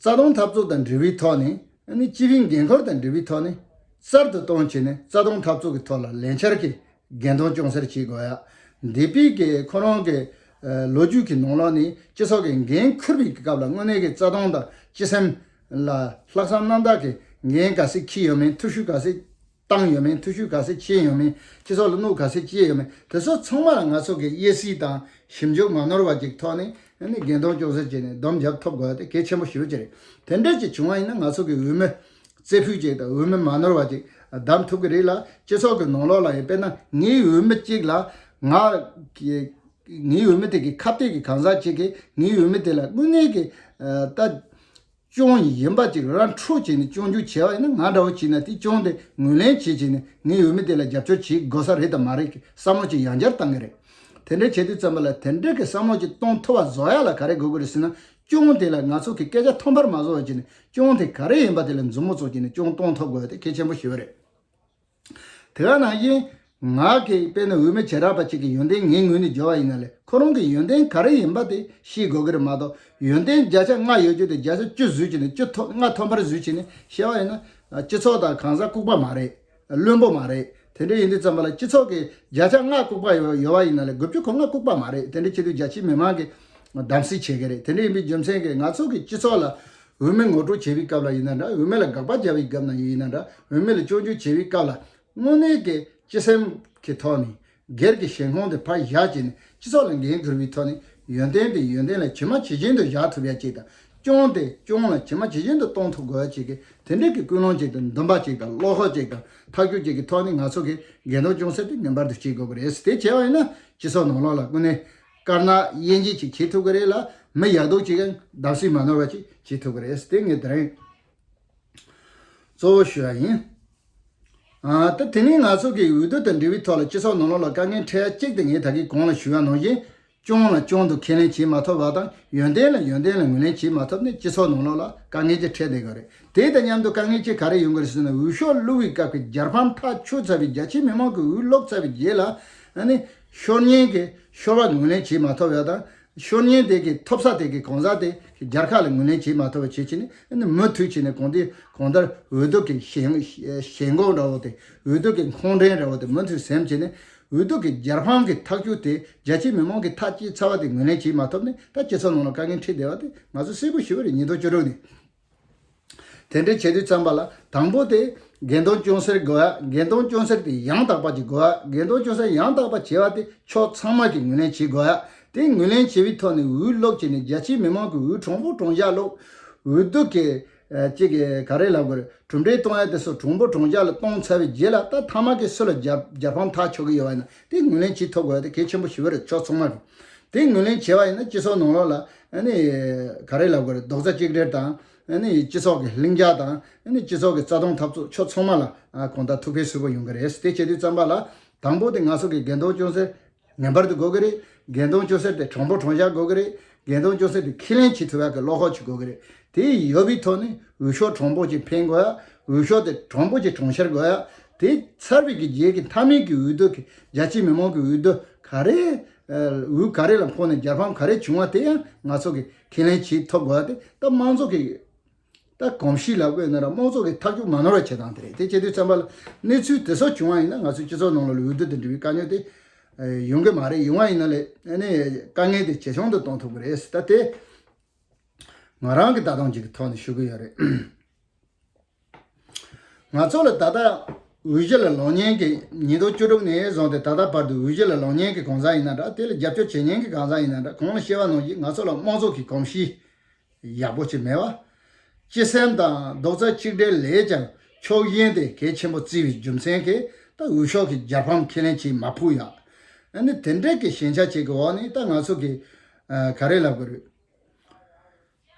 རྩ་དོན་འཐབ་རྩོད་དང་འབྲེལ་བའི་ཐོག་ནས་ཨ་ནི་སྤྱི་པའི་འགན་ཁུར་དང་འབྲེལ་བའི་ཐོག་ནས་གསར་དུ་གཏོང་བྱས་ནས་རྩ་དོན་འཐབ་རྩོད་ཀྱི་ཐོག་ལ་ལས་འཆར་གྱི་འགན་དང་སྐྱོན་སེལ་བྱེད་དགོས་ཡ། འདས་པའི་གི་ཁོ་རང་གི་ཨ་ལོ་རྒྱུས་ཀྱི་ནང་ལོགས་ནས་སྤྱི་ཚོགས་ཀྱི་འགན་འཁུར་བའི་སྐབས་ལ་དངོས་གནས་ཀྱི་རྩ་དོན་དང་སྤྱི་སེམས་ལ་ལྷག་བསམ་རྣམ་དག་གི་འགན་ག་ཚད་འཁྱེར་ཡོད་མེད། ཐུགས་ཤུགས་ག་ཚད་བཏང་ཡོད་མེད། ཐུགས་ཤུགས་ག་ཚད་བྱས་ཡོད་མེད། སྤྱི་ཚོགས་ལ་གནོད་ག་ཚད་བྱས་ཡོད་མེད། དེ་ཚོ་ཚང་མ་ལ་ང་ཚོ་གི་དབྱེ་གསེས་དང་ཞིབ་འཇུག་མ་ནོར་བ་ཅིག་ཐོག་ནས་ཨ་ནི་འགན་དང་སྐྱོན་སེལ་བྱས་ནས་སྡོམ་རྒྱབ་ཐུབ་དགོས་དེ་གལ་ཆེན་པོ་ཞེ་པོ་ཅིག་རེད། དེ་འདྲ་ཅིག་བྱུང་བ་ཡིན་ན་ང་ཚོ་གི་འོས་མི་རྩེ་ཕུད་ཅིག་དང་འོས་མི་མ་ནོར་བ་ཅིག་བདམས་ཐུབ་ཀྱི་རེད་ལ། སྤྱི་ཚོགས་ཀྱི་ནང་ལོགས་ལ་ཡང་དཔེར་ན་ངའི་འོས་མི་གཅིག་ལ་ང་གི་ངའི་འོས་མི་དེ་གི་ཁ་གཏད་ཀྱི་གང་ཟག་ཅིག་གིས་ངའི་འོས་མི་དེ་ལ་དངོས་གནས་ཀྱི་ཨ་ད་སྐྱོན་ཡིན་པ་ཅིག་ར་འཕྲོད་བྱས་ནས་སྐྱོན་བརྗོད་བྱས་པ་ཡིན་ན། ང་འདྲ་བོ་བྱས་ན་དེ་སྐྱོན་དེ་ངོས་ལེན་བྱེད་བྱས་ནས་ངའི་འོས་མི་དེ་ལ་རྒྱབ་སྐྱོར་བྱེད་དགོས་ས་རེད་དམ་མ་རེད་ཀྱི་བསམ་བློ་ཅིག་ཡང་བསྐྱར་བཏང་གི་རེད། དེ་འདྲ་བྱེད་དུས་ཙམ་པ་ལ་དེ་འདྲ་གི་བསམ་བློ་ཅིག་གཏོང་ཐུབ་པ་བཟོ་ཡ་ལ་ག་རེ་དགོས་ཀྱི་རེད་ཟེར་ན། སྐྱོན་དེ་ལ་ང་ཚོ་གི་སྐད་ཆ་ཐོན་པར་མ་བཟོ་བ་བྱས་ནས་སྐྱོན་དེ་ག་རེ་ཡིན་པ་དེ་ལ་མཛུབ་མོ་བཙུགས་བྱས་ནས་སྐྱོན་གཏོང་ཐུབ་དགོས་དེ་གལ་ཆེན་པོ་ཞེ་པོ་རེད། དེ་ག་ནང་བཞིན་ང་གིས་དཔེར་ན་འོས་མི་བྱེ་བྲག་པ་ཅིག་གི་ཡོན་ཏན་ངའི་ངོས་ནས་བརྗོད་པ་ཡིན་ན་ལས། ཁོ་རང་གི་ཡོན་ཏན་ག་རེ་ཡིན་པ་དེ་ཤེས་དགོས་ཀྱི་རེད་མ་གཏོགས། ཡོན་ཏན་བརྒྱ་ཆ་ལྔ་ཡོད་རྒྱུ་དེ་བརྒྱ་ཆ་བཅུ་བཟོས་བྱས་ནས་བཅུ་ཐོ་ལྔ་ཐོན་པར་བཟོས་བྱས་ནས་བཤད་པ་ཡིན་ན། སྤྱི་ཚོགས་དང་གང་ཟག་ལྐུགས་པ་མ་རེད། བླུན་པོ་མ་རེད། དེ་འདྲ་ཡིན་དུས་ཙམ་པ་ལ་སྤྱི་ཚོགས་ཀྱི་བརྒྱ་ཆ་ལྔ་ལྐུགས་པ་ཡོད་ཡོད་པ་ཡིན་ན་ལས་དགུ་བཅུ་གོ་ལྔ་ལྐུགས་པ་མ་རེད། དེ་འདྲ་བྱེད་དུས་རྒྱ་ཆེའི་མི་མང་གིས་གདམ་གསེས་བྱེད་ཀྱི་རེད། དེ་འདྲ་ཡིན་པའི་རྒྱུ་མཚན་གྱིས་ང་ཚོ་གི་སྤྱི་ཚོགས་ལ་ འོས་མི་ངོ་སྤྲོད་བྱེད་པའི་སྐབས་ལ་ཡིན་ན་འདྲ། འོས་མི་ལ་དགག་པ་བརྒྱབ་པའི་སྐབས་ན་ཡིན་ན་འདྲ། འོས་མི་ལ་སྐྱོན་བརྗོད་བྱེད་པའི་སྐབས་ལ་དངོས་གནས་ཀྱི་སྤྱི་སེམས་ཀྱི་ཐོག་ནས་སྒེར་གྱི་ཞེན་ཁོང་དེ་ཕར་བཞག་བྱས་ནས་སྤྱི་ཚོགས་ལ་འགན་འཁུར་བའི་ཐོག་ནས་ཡོན་ཏན་དེ་ཡོན་ཏན་ལ་ཇི་མ་ཇི་བཞིན་དུ་བཞག་ཐུབ་ཡ་ཅིག་དང་། སྐྱོན་དེ་སྐྱོན་ལ་ཇི་མ་ཇི་བཞིན་དུ་གཏོང་ཐུབ་དགོས་ཡ་ཅིག་གི་དེ་འདྲའི་གི་ཀུན་སློང་ཅིག་དང་། འདུན་པ་ཅིག་དང་། བློ་ཁོག་ཅིག་དང་། ཐག་གཅོད་ཅིག་གི་ཐོག་ནས་ང་ཚོ་གི་འགན་སྡོམ་སྐྱོན་སེལ་དེ་ངེས་པར་དུ་བྱེད་དགོས་ཀྱི་རེད། དེ་བྱས་པ་ཡིན་ན་སྤྱི་ཚོགས་ནང་ལོགས་ལ་དངོས་གནས་དཀར་ནག་དབྱེ་འབྱེད་ཅིག་བྱེད་ཐུབ་ཀྱི་རེད་ལ། མི་ཡག་སྡུག་ཅིག་ཡང་བདག་གཟུགས་མ་ནོར་བ་ཅིག་བྱེད་ཐུབ་ཀྱི་རེད། དེ་ངས་དེ་རིང་གཙོ་བོ་ཞུ་བ་ཡིན། ཨ། ད་དེ་ནས་ང་ཚོ་གི་འོས་བསྡུ་དང་འབྲེལ་བའི་ཐོག་ལ་སྤྱི་ཚོགས་ནང་ལོགས་ལ་དཀའ་ངལ་འཕྲད་ཡ་གཅིག་དེ་ངས་ད་གིན་གོང་ལ་ཞུས་པ་ནང་བཞིན། སྐྱོན་ལ་སྐྱོན་དུ་ཁས་ལེན་བྱེད་མ་ཐུབ་པ་དང་། ཡོན་ཏན་ལ་ཡོན་ཏན་ལ་ངོས་ལེན་བྱེད་མ་ཐུབ་ནས་སྤྱི་ཚོགས་ནང་ལོགས་ལ་དཀའ་ངལ་ཅིག་འཕྲད་བསྡད་ཀྱི་རེད། དེ་དང་མཉམ་དུ་དཀའ་ངལ་ཅིག་ག་རེ་ཡོང་གི་རེད་ཟེར་ན། འོས་ཤོག་བླུག་པའི་སྐབས་ཀྱི་རྒྱལ་ཕམ་ཐག་ཆོད་ཚར་བའི། རྒྱ་ཆེ་མི་མང་གིས་འོས་བླུགས་ཚར་བའི་རྗེས་ལ། ཨ་ནི་ཤོར་ཉེན་གྱི་ཤོར་བ་ངོས་ལེན་བྱེད་མ་ཐུབ་ཡ་དང་། ཤོར་ཉེན་དེ་གི་ཐོབ་ས་དེ་གི་གང་ཟག་དེ་གི་རྒྱལ་ཁ་ལ་ངོས་ལེན་བྱེད་མ་ཐུབ་པ་བྱེད་བྱས་ནས། ཨ་ནི་མུ་མཐུད་བྱས་ནས་གང་དེ་གང་ལྟར་འོས་བསྡུ་གི་ཞེན་ཞེན་ཁོག་འདྲ་བོ་དེ། འོས་བསྡུ་གི་འཁོན་འགྲན་འདྲ་བོ་དེ་མུ་མཐུད་ཟིན་བྱས་ནས། འོས་བསྡུ་གི་རྒྱལ་ཕམ་གྱི་ཐག་གཅོད་དེ། རྒྱ་ཆེ་མི་མང་གིས་ཐག་བཅད་ཚར་བ་དེ་ངོས་ལེན་བྱེད་མ་ཐུབ་ནས། ད་སྤྱི་ཚོགས་ནང་ལ་དཀའ་ངལ་འཕྲད་བསྡད་པ་དེ་ང་ཚོ་གསལ་པོ་ཞུ་བ་རེད། ཉིས་སྟོང་བཅུ་དྲུག་ནས། དེ་འདྲའི་བྱེད་དུས་ཙམ་པ་ལ། དང་པོ་དེ་འགལ་དོན་སྐྱོན་སེལ་དགོས་ཡ། འགལ་དོན་སྐྱོན་སེལ་དེ་ཡང་དག་པ་ཅིག་དགོས་ཡ། འགལ་དོན་སྐྱོན་སེལ་ཡང་དག་པ་བྱེད་པ་དེ་ཕྱོགས་ཚང་མ་གིས་ངོས་ལེན་བྱེད་དགོས་ཡ། དེ་ངོས་ལེན་བྱེད་པའི་ཐོག་ནས་འོས་བླུགས་བྱས་ནས། རྒྱ་ཆེའི་མི་མང་གི་འོས་དྲང་པོ་དྲང་བཞག་བླུགས། འོས་བསྡུ་གི་ཨ་ཅིག་གི་ག་རེ་ལབ་དགོས་རེད། གྲུབ་འབྲས་གཏོང་ཡ་དེ་ཚོ་དྲང་པོ་དྲང་བཞག་ལ་གཏོང་ཚར་བའི་རྗེས་ལ། ད་མཐའ་མ་གི་སུ་ལ་རྒྱལ་རྒྱལ་ཕམ་ཐག་ཆོད་ཀྱི་ཡོད་པ་ཡིན་ན། དེ་ངོས་ལེན་བྱེད་ཐུབ་དགོས་ཡ་དེ་གལ་ཆེན་པོ་ཞེ་པོ་རེད། ཕྱོགས་ཚང་མ་གིས་དེ་ངོས་ལེན་བྱས་པ་ཡིན་ན། སྤྱི་ཚོགས་ནང་ལོགས་ལ་ཨ་ནི་ག་རེ་ལབ་དགོས་རེད། རྡོག་རྩ་གཅིག་སྒྲིལ་དང་། ཨ་ནི་སྤྱི་ཚོགས་ཀྱི་ལྷིང་འཇགས་དང་། ཨ་ནི་སྤྱི་ཚོགས་ཀྱི་རྩ་དོན་འཐབ་རྩོད་ཕྱོགས་ཚང་མ་ལ་ཨ་གང་ལྟར་ཐུགས་ཕན་གསོས་པོ་ཡོང་གི་རེད། དེ་བྱེད་དུས་ཙམ་པ་ལ། དང་པོ་དེ་ང་ཚོ་གི་འགལ་དོན་སྐྱོན་སེལ་ངེས་པར་དུ་དགོས་ཀྱི་རེད། འགལ་དོན་སྐྱོན་སེལ་དེ་དྲང་པོ་དྲང་བཞག་དགོས་ཀྱི་རེད། འགལ་དོན་སྐྱོན་སེལ་དེ་ཁས་ལེན་བྱེད་ཐུབ་ཡག་གི་བློ་ཁོག་ཅིག་དགོས་ཀྱི་རེད། དེ་ཡོད་པའི་ཐོག་ནས་འོས་ཤོག་དྲང་པོ་ཅིག་འཕེན་དགོས་ཡ། འོས་ཤོག་དེ་དྲང་པོ་ཅིག་གྲངས་བཤེར་དགོས་ཡ། དེ་ཚར་བའི་གི་རྗེས་ཀྱི་མཐའ་མའི་གི་འོས་བསྡུ་གི། རྒྱ་ཆེའི་མི་མང་གི་འོས་བསྡུ་ག་རེ། འོས་ག་རེ་ལ་ཕོག་ནས་རྒྱལ་ཕམ་ག་རེ་བྱུང་བ་དེ་ཡང་ང་ཚོ་གིས་ཁས་ལེན་བྱེད་ཐུབ་དགོས་ཡ་དེ། ད་དམངས་གཙོ་གི་ད་གོམས་གཤིས་ལབ་དགོས་ན་ར། དམངས་གཙོ་གི་ཐག་གཅོད་མ་ནོར་བ་བྱེད་སྟངས་དེ་རེད། དེ་བྱེད་དུས་ཙམ་པ་ལ་གནས་ཚུལ་དེ་ཚོ་བྱུང་བ་ཡིན་ན། ང་ཚོའི་སྤྱི་ཚོགས་ནང་ལོགས་ལ་འོས་བསྡུ་དང་འབྲེལ་བའི་དཀའ་རྙོག་དེ་ཡོང་གི་མ་རེད། ཡོང་བ་ཡིན་ན་ལས་ཨ་ནི་དཀའ་ངལ་དེ་ཇེ་ཆུང་དུ་གཏོང་ཐུབ་ཀྱི་རེད། ད་དེ་ང་རང་གི་ལྟ་སྟངས་ཅིག་གི་ཐོག་ནས་ཞུ་གི་ཡོད་རེད། ང་ཚོ་ལ་ད་ལྟ་འོས་གཞི་ལ་ལངས་མཁན་གྱི། ཉིས་སྟོང་བཅུ་དྲུག་ནས་བཟུང་སྟེ་ད་ལྟ་བར་དུ་འོས་གཞི་ལ་ལངས་མཁན་གྱི་གང་ཟག་ཡིན་ན་འདྲ། དེ་ལ་རྒྱབ་སྐྱོར་བྱེད་མཁན་གྱི་གང་ཟག་ཡིན་ན་འདྲ། གོང་ལ་བཤད་པ་ནང་བཞིན་ང་ཚོ་ལ་དམངས་གཙོ་གི་གོམས་གཤིས་ཡག་པོ་ཅིག་མེད་པ། སྤྱི་སེམས་དང་རྡོག་རྩ་གཅིག་སྒྲིལ་ལས་ཀྱང་ཕྱོགས་ཞེན་དེ་གལ་ཆེན་པོ་བརྩི་བའི་རྒྱུ་མཚན་གྱིས། ད་འོས་ཤོག་གི་རྒྱལ་ཕམ་ཁས་ལེན་བྱེད་མ་ཕོད་ཡ། ཨ་ནི་དེ་འདྲ་གི་ཞན་ཆ་ཅིག་གི་འོག་ནས། ད་ང་ཚོ་གི་ཨ་ག་རེ་ལབ་དགོས་རེད།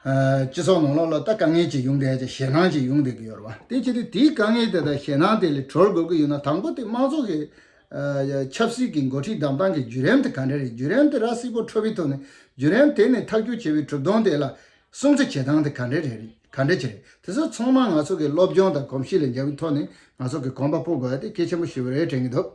ཨ་སྤྱི་ཚོགས་ནང་ལོགས་ལ་ད་དཀའ་ངལ་ཅིག་ཡོང་བསྡད་ཀྱི། ཞེད་སྣང་ཅིག་ཡོང་བསྡད་ཀྱི་ཡོད་རེད་བ། དེ་བྱེད་དུས་དེའི་དཀའ་ངལ་དེ་དང་ཞེད་སྣང་དེ་ལས་གྲོལ་དགོས་ཀྱི་ཡོད་ན། དང་པོ་དེ་དམངས་གཙོ་གི་ཨ་ཆབ་སྲིད་ཀྱི་འགོ་ཁྲིད་བདམས་སྟངས་ཀྱི་བརྒྱུད་རིམ་དེ་ག་འདྲ་རེད། བརྒྱུད་རིམ་དེ་ར་གསལ་པོ་འཕྲོད་པའི་ཐོག་ནས། བརྒྱུད་རིམ་དེ་ནས་ཐག་གཅོད་བྱེད་པའི་གྲུབ་དོན་དེ་ལ་སྲུང་བརྩི་བྱེད་སྟངས་དེ་ག་འདྲ་རེད། ག་འདྲ་ཅིག་རེད། དེ་ཚོ་ཚང་མ་ང་ཚོ་གི་སློབ་སྦྱོང་དང་གོམས་གཤིས་ལ་འཇགས་པའི་ཐོག་ནས་ང་ཚོ་གི་གོམ་པ་སྤོ་དགོས་ཡ་དེ་གལ་ཆེན་པོ་ཞེ་པོ་རེད་དྲན་གྱི་འདུག་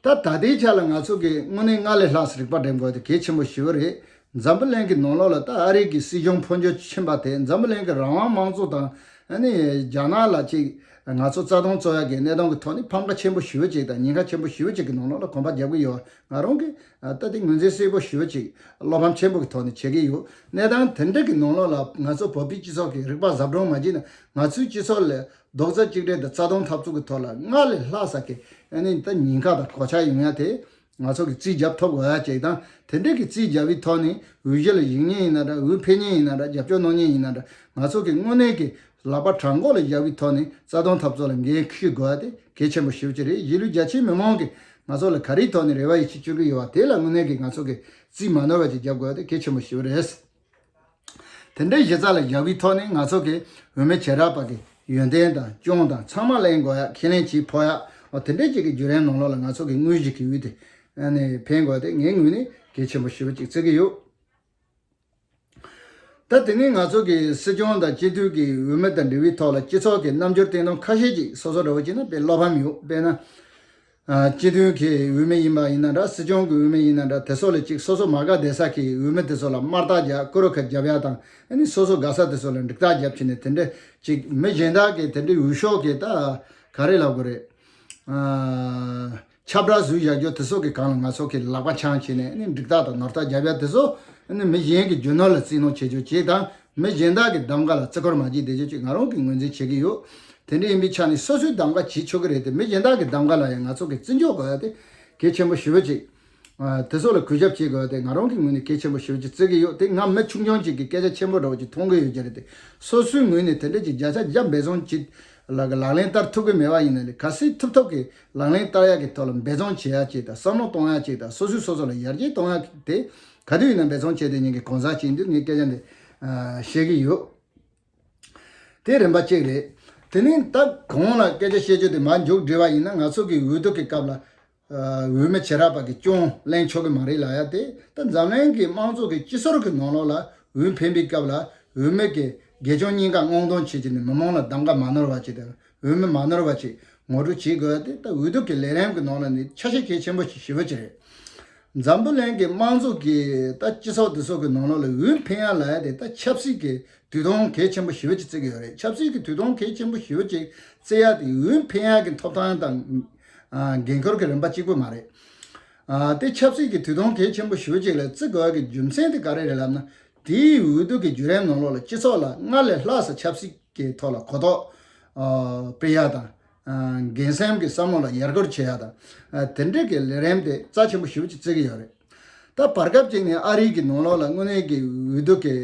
ད་ད་ལྟའི་ཆ་ལ་ང་ཚོ་གིས་དངོས་གནས་སྔར་ལས་ལྷག་ཙམ་རིག་པ་འགྲིམ་དགོས་དེ་གལ་ཆེན་པོ་ཞེ་པོ་རེད། འཛམ་བུ་གླིང་གི་ནང་ལོགས་ལ་ད་ཨ་རི་གི་སྲིད་གཞུང་འཕོ་འགྱུར་ཕྱིན་པ་དེ། འཛམ་བུ་གླིང་གི་རང་དབང་དམངས་གཙོ་དང་། ཨ་ནི་རྒྱ་ནག་ལ་ཅིག་ང་ཚོ་རྩ་དོན་རྩོད་ཡག་གི་གནས་སྟངས་ཀྱི་ཐོག་ནས་ཕམ་ཁ་ཆེན་པོ་ཞེ་པོ་ཅིག་དང་ཉེན་ཁ་ཆེན་པོ་ཞེ་པོ་ཅིག་གི་ནང་ལོགས་ལ་གོམ་པ་རྒྱག་གི་ཡོད། ང་རང་གིས་ཨ་ད་དེ་ངོས་འཛིན་གསལ་པོ་ཞེ་པོ་ཅིག་བློ་ཕམ་ཆེན་པོ་གི་ཐོག་ནས་བྱེད་ཀྱི་ཡོད། གནས་སྟངས་དེ་འདྲ་གི་ནང་ལོགས་ལ་ང་ཚོ་བོད་པའི་སྤྱི་ཚོགས་ཀྱི་རིག་པ་གཟབ་གྲུང་མ་བྱས་ན། ང་ཚོའི་སྤྱི་ཚོགས་ལ་རྡོག་རྩ་གཅིག་སྒྲིལ་དང་རྩ་དོན་འཐབ་རྩོད་ཀྱི་ཐོག་ལ་སྔར་ལས་ལྷག་ས་གི་ཨ་ནི་ད་ཉེན་ཁ་དང་གོད་ཆག་ཡོང་ཡ་དེ། ང་ཚོ་གིས་རྩིས་རྒྱབ་ཐུབ་དགོས་ཡ་ཅིག་དང་། དེ་འདྲ་གི་རྩིས་རྒྱབ་པའི་ཐོག་ནས་འོས་གཞི་ལ་གཞིགས་མཁན་ཡིན་ན་འདྲ། འོས་འཕེན་མཁན་ཡིན་ན་འདྲ། རྒྱབ་སྐྱོར་གནང་མཁན་ཡིན་ན་འདྲ། ང་ཚོ་གིས་དངོས་གནས་ཀྱི་ལག་པ་བྲང་ཁོག་ལ་བཞག་པའི་ཐོག་ནས་རྩ་དོན་འཐབ་རྩོད་ལ་འགན་འཁུར་དགོས་ཡ་དེ་གལ་ཆེན་པོ་ཞེ་པོ་ཅིག་རེད། གཞིས་ལུས་རྒྱ་ཆེའི་མི་མང་གིས་ང་ཚོ་ལ་ག་རེའི་ཐོག་ནས་རེ་བ་ཡིད་ཆེས་བཅོལ་གྱི་ཡོད་པ་དེ་ལ་དངོས་གནས་ཀྱི་ང་ཚོ་གིས་རྩིས་མ་ནོར་བ་ཅིག་རྒྱབ་དགོས་ཡ་དེ་གལ་ཆེན་པོ་ཞེ་པོ་རེད། དེ་འདྲའི་གཞི་རྩ་ལ་བཞག་པའི་ཐོག་ནས་ང་ཚོ་གི་འོས་མི་བྱེ་བྲག་པ་གི་ཡོན་ཏན་དང་སྐྱོན་དང་ཚང་མ་གླེང་དགོས་ཡ། ཁས་ལེན་བྱེད་ཕོད་ཡ། འོ་དེ་འདྲའི་ཅིག་གི་བརྒྱུད་རིམ་ནང་ལོགས་ལ་ང་ཚོ་གི་དངོས་གཞི་གི་འོས་དེ་ཨ་ནི་འཕེན་དགོས་ཡ་དེ་ངའི་ངོས་ནས་གལ་ཆེན་པོ་ཞེ་པོ་ཅིག་བརྩི་གི་ཡོད། ད་དེ་ནས་ང་ཚོ་གི་སྲིད་སྐྱོང་དང་སྤྱི་འཐུས་ཀྱི་འོས་མི་དང་འབྲེལ་བའི་ཐོག་ལ་སྤྱི་ཚོགས་ཀྱི་རྣམ་འགྱུར་བསྟན་སྟངས་ཁ་ཤས་ཅིག་སོ་སོ་འདྲ་བོ་བྱས་ན་དཔེ་བློ་ཕམ་ཡོད། དཔེར་ན། ཨ་སྤྱི་འཐུས་ཀྱི་འོས་མི་ཡིན་པ་ཡིན་ན་འདྲ། སྲིད་སྐྱོང་གི་འོས་མི་ཡིན་ན་འདྲ། དེ་ཚོ་ལ་ཅིག་སོ་སོ་མ་དགའ་བསྡད་ས་གི་འོས་མི་དེ་ཚོ་ལ་དམར་རྟགས་རྒྱབ། ཀུ་རུ་ཁ་རྒྱབ་ཡ་དང་། ཨ་ནི་སོ་སོ་དགའ་ས་དེ་ཚོ་ལ་འགྲིག་རྟགས་རྒྱབ་བྱས་ནས། དེ་འདྲ་ཅིག་མི་གཞན་དག་གི་དེ་འདྲའི་འོས་ཤོག་གི་ད་ག་རེ་ལབ་དགོས་རེད། ཨ་ཁྱབ་བསྒྲགས་བཟོས་བཞག་རྒྱུ་དེ་ཚོ་གི་སྒང་ལ་ང་ཚོ་གི་ལག་པ་འཆང་བྱས་ནས། ཨ་ནི་འགྲིག་རྟགས་དང་ནོར་རྟགས་རྒྱབ་ཡ་དེ་ཚོ། ཨ་ནི་མི་གཞན་གྱི་རྒྱུ་ནོར་ལ་བརྩི་མནོ་བྱེད་རྒྱུ་ཅིག་དང་། མི་གཞན་དག་གི་གདམ་ག་ལ་བརྩི་བཀུར་མ་བྱེད་བསྡད་རྒྱུ་ཅིག་ང་རང་གིས་ངོས་འཛིན་བྱེད་ཀྱི་ཡོད། དེ་འདྲ་ཡིན་པའི་ཆ་ནས་སོ་སོའི་གདམ་ག་བྱེད་ཆོག་གི་རེད་དེ། མི་གཞན་དག་གི་གདམ་ག་ལ་ཡང་ང་ཚོ་གིས་བརྩི་འཇོག་དགོས་ཡ་དེ་གལ་ཆེན་པོ་ཞེ་པོ་ཅིག་ཨ། དེ་ཚོ་ལ་གུས་ཞབས་བྱེད་དགོས་ཡ་དེ་ང་རང་གི་ངོས་ནས་གལ་ཆེན་པོ་ཞེ་པོ་ཅིག་བརྩི་གི་ཡོད། དེ་ང་མི་ཆུང་ཆུང་ཅིག་གི་སྐད་ཆ་ཆེན་པོ་འདྲ་བོ་ཅིག་མཐོང་གི་ཡོད་ཀྱི་རེད་དེ། སོ་སོའི་ངོས་ནས་དེ་འདྲ་ཅིག་བརྒྱ་ཆ་བརྒྱ་འབད་བརྩོན་བྱེད་ལ་ལག་ལེན་བསྟར་ཐུབ་གི་མེད་པ་ཡིན་ན་ནི། གལ་སྲིད་ཐུབ་ཐུབ་ཀྱི་ལག་ལེན་བསྟར་ཡ་གི་ཐོག་ལ་འབད་བརྩོན་བྱེད་ཡ་ཅིག་དང་བསམ་བློ་གཏོང་ཡ་ཅིག་དང་སོ་སོས་སོ་སོ་ལ་ཡར་རྒྱས་གཏོང་ཡ་དེ་ག་དུས་ཡིན་ན་འབད་བརྩོན་བྱས་ཏེ་ཉིན་གྱི་གང་ཟག་ཅིག་ཡིན་དུས་ངས་སྐད་ཆ་འདི་ཨ་བཤད་ཀྱི་ཡོད། དེ་རིམ་པ་གཅིག་རེད། དེ་ནས་ད་གོང་ལ་སྐད་ཆ་བཤད་རྒྱུ་དེ་མར་མཇུག་སྒྲིལ་བ་ཡིན་ན། ང་ཚོ་གི་འོས་བསྡུ་གི་སྐབས་ལ་ཨ་འོས་མི་བྱེ་བྲག་པ་གི་སྐྱོན་གླེང་ཆོག་གི་མ་རེད་ལབ་ཡ་དེ། ད་འཛམ་གླིང་གི་དམངས་གཙོ་གི་སྤྱི་ཟུར་གི་ནང་ལོགས་ལ་འོས་འཕེན་པའི་སྐབས་ལ་འོས་མི་གི་དགེ་སྦྱོང་གཉིས་ཀ་སྔོག་འདོན་བྱེད་ཀྱི་ནི་མི་མང་ལ་གདམ་ག་མ་ནོར་བ་ཅིག་དང་། འོས་མི་མ་ནོར་བ་ཅིག་ངོ་སྤྲོད་བྱེད་དགོས་ཏེ། ད་འོས་བསྡུ་གི་ལས་རིམ་གྱི་ནང་ལ་ནི་ཆ་ཤས་གལ་ཆེན་པོ་ཞིག་ཞེ་པོ་ཅིག་རེད། འཛམ་བུ་གླིང་གི་དམངས་གཙོ་གི་ད་སྤྱི་ཚོགས་དེ་ཚོ་གི་ནང་ལོགས་ལ་འོས་འཕེན་ཡ་ལབ་ཡ་དེ་ད་ཆབ་སྲིད་ཀྱི་དུས་ཐུང་གལ་ཆེན་པོ་ཞེ་པོ་ཅིག་བརྩི་གི་ཡོད་རེད། ཆབ་སྲིད་ཀྱི་དུས་ཐུང་གལ་ཆེན་པོ་ཞེ་པོ་ཅིག་བརྩི་ཡ་དེ་འོས་འཕེན་ཡ་གི་ཐོབ་ཐང་དང་ཨ་འགན་ཁུར་གྱི་རིམ་པ་གཅིག་པུ་མ་རེད། ཨ་དེ་ཆབ་སྲིད་ཀྱི་དུས་ཐུང་གལ་ཆེན་པོ་ཞེ་པོ་ཅིག་ལ་བརྩི་དགོས་ཡ་གི་རྒྱུ་མཚན་དེ་ག་རེ་རེད་ལབ་ན། དེའི་འོས་བསྡུ་གི་བརྒྱུད་རིམ་ནང་ལོགས་ལ་སྤྱི་ཚོགས་ལ་སྔར་ལས་ལྷག་ཙམ་ཆབ་སྲིད་ཀྱི་ཐོག་ལ་གོ་རྟོགས་ཨ་སྤེལ་ཡ་དང་། ཨ་འགན་སེམས་ཀྱི་བསམ་བློ་ལ་ཡར་སྐུལ་བྱེད་ཡ་དང་། ཨ་དེ་འདྲའི་གི་ལས་རིམ་དེ་རྩ་ཆེན་པོ་ཞེ་པོ་ཅིག་བརྩི་གི་ཡོད་རེད། ད་བར་སྐབས་ཅིག་ནས་ཨ་རི་གི་ནང་ལོགས་ལ་དངོས་གནས་ཀྱི་འོས་བསྡུ་གི་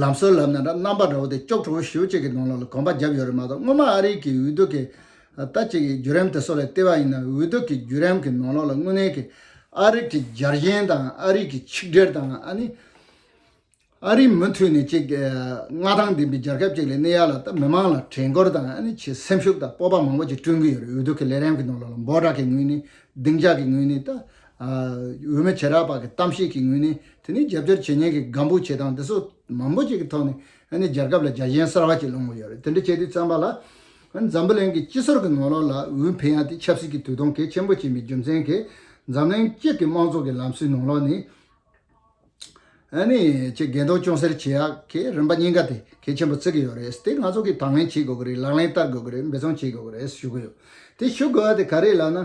ལམ་སྲོལ་ལབ་ན་འདྲ། རྣམ་པ་འདྲ་བོ་དེ་སྐྱོ་བྲོ་བོ་ཞེ་པོ་ཅིག་གི་ནང་ལོགས་ལ་གོམ་པ་བརྒྱབ་ཡོད་རེད་མ་གཏོགས། སྔོན་མ་ཨ་རི་གི་འོས་བསྡུ་གི་ད་ཅིག་གི་བརྒྱུད་རིམ་དེ་ཚོ་ལ་བལྟས་པ་ཡིན་ན། འོས་བསྡུ་གི་བརྒྱུད་རིམ་གི་ནང་ལོགས་ལ་དངོས་གནས་ཀྱི་ཨ་རི་གི་རྒྱལ་ཞེན་དང་། ཨ་རི་གི་ཆིག་སྒྲིལ་དང་། ཨ་ནི་ཨ་རིའི་མུ་མཐུད་ནས་ཅིག་ཨ་མངའ་ཐང་ལྡན་པའི་རྒྱལ་ཁབ་ཅིག་ལ་གནས་ཡ་ལ་ད་མི་མང་ལ་དྲན་སྐུལ་དང་། ཨ་ནི་ཆེས་སེམས་ཤུགས་དང་སྤོབས་པ་མང་པོ་ཅིག་བསྐྲུན་གྱི་ཡོད་རེད། འོས་བསྡུ་གི་ལས་རིམ་གྱི་ནང་ལོགས་ལ་འབོད་སྒྲ་གི་ངོས་ནས། སྡིངས་ཆ་གི་ངོས་ནས། ད་ཨ་འོས་མི་བྱེ་བྲག་པ་གི་གཏམ་བཤད་ཀྱི་ངོས་ནས། དེ་ནས་རྒྱབ་སྐྱོར་བྱེད་མཁན་གྱི་སྒམ་པོ་བྱེད་སྟངས་དེ་ཚོ་མང་པོ་ཅིག་གི་ཐོག་ནས། ཨ་ནི་རྒྱལ་ཁབ་ལ་རྒྱལ་ཞེན་གསར་བ་ཅིག་སློང་གི་ཡོད་རེད། དེ་འདྲ་བྱས་དུས་ཙམ་པ་ལ། ཨ་ནི་འཛམ་བུ་གླིང་གི་སྤྱི་ཟུར་གྱི་ནང་ལོགས་ལ་འོས་འཕེན་ཡ་དེ་ཆབ་སྲིད་ཀྱི་དུས་ཐུང་གལ་ཆེན་པོ་ཅིག་ཡིན་པའི་རྒྱུ་མཚན་གྱིས། འཛམ་གླིང་སྤྱི་ཀྱི་དམངས་གཙོ་གི་ལམ་སྲོལ་ནང་ལོགས་ནས། ཨ་ནི་ཅིག་འགལ་ཟླ་ཅུང་ཟད་བྱེད་ཡག་གི་རིམ་པ་གཉིས་ཀ་དེ་གལ་ཆེན་པོ་བརྩི་གི་ཡོད་རེད། དེ་ང་ཚོ་གིས་དང་ལེན་བྱེད་དགོས་ཀྱི་རེད། ལག་ལེན་བསྟར་དགོས་ཀྱི་རེད། འབད་བརྩོན་བྱེད་དགོས་ཀྱི་རེད་ཞུ་གི་ཡོད། དེ་ཞུ་དགོས་ཡ་དེ་ག་རེ་ལབ་ན།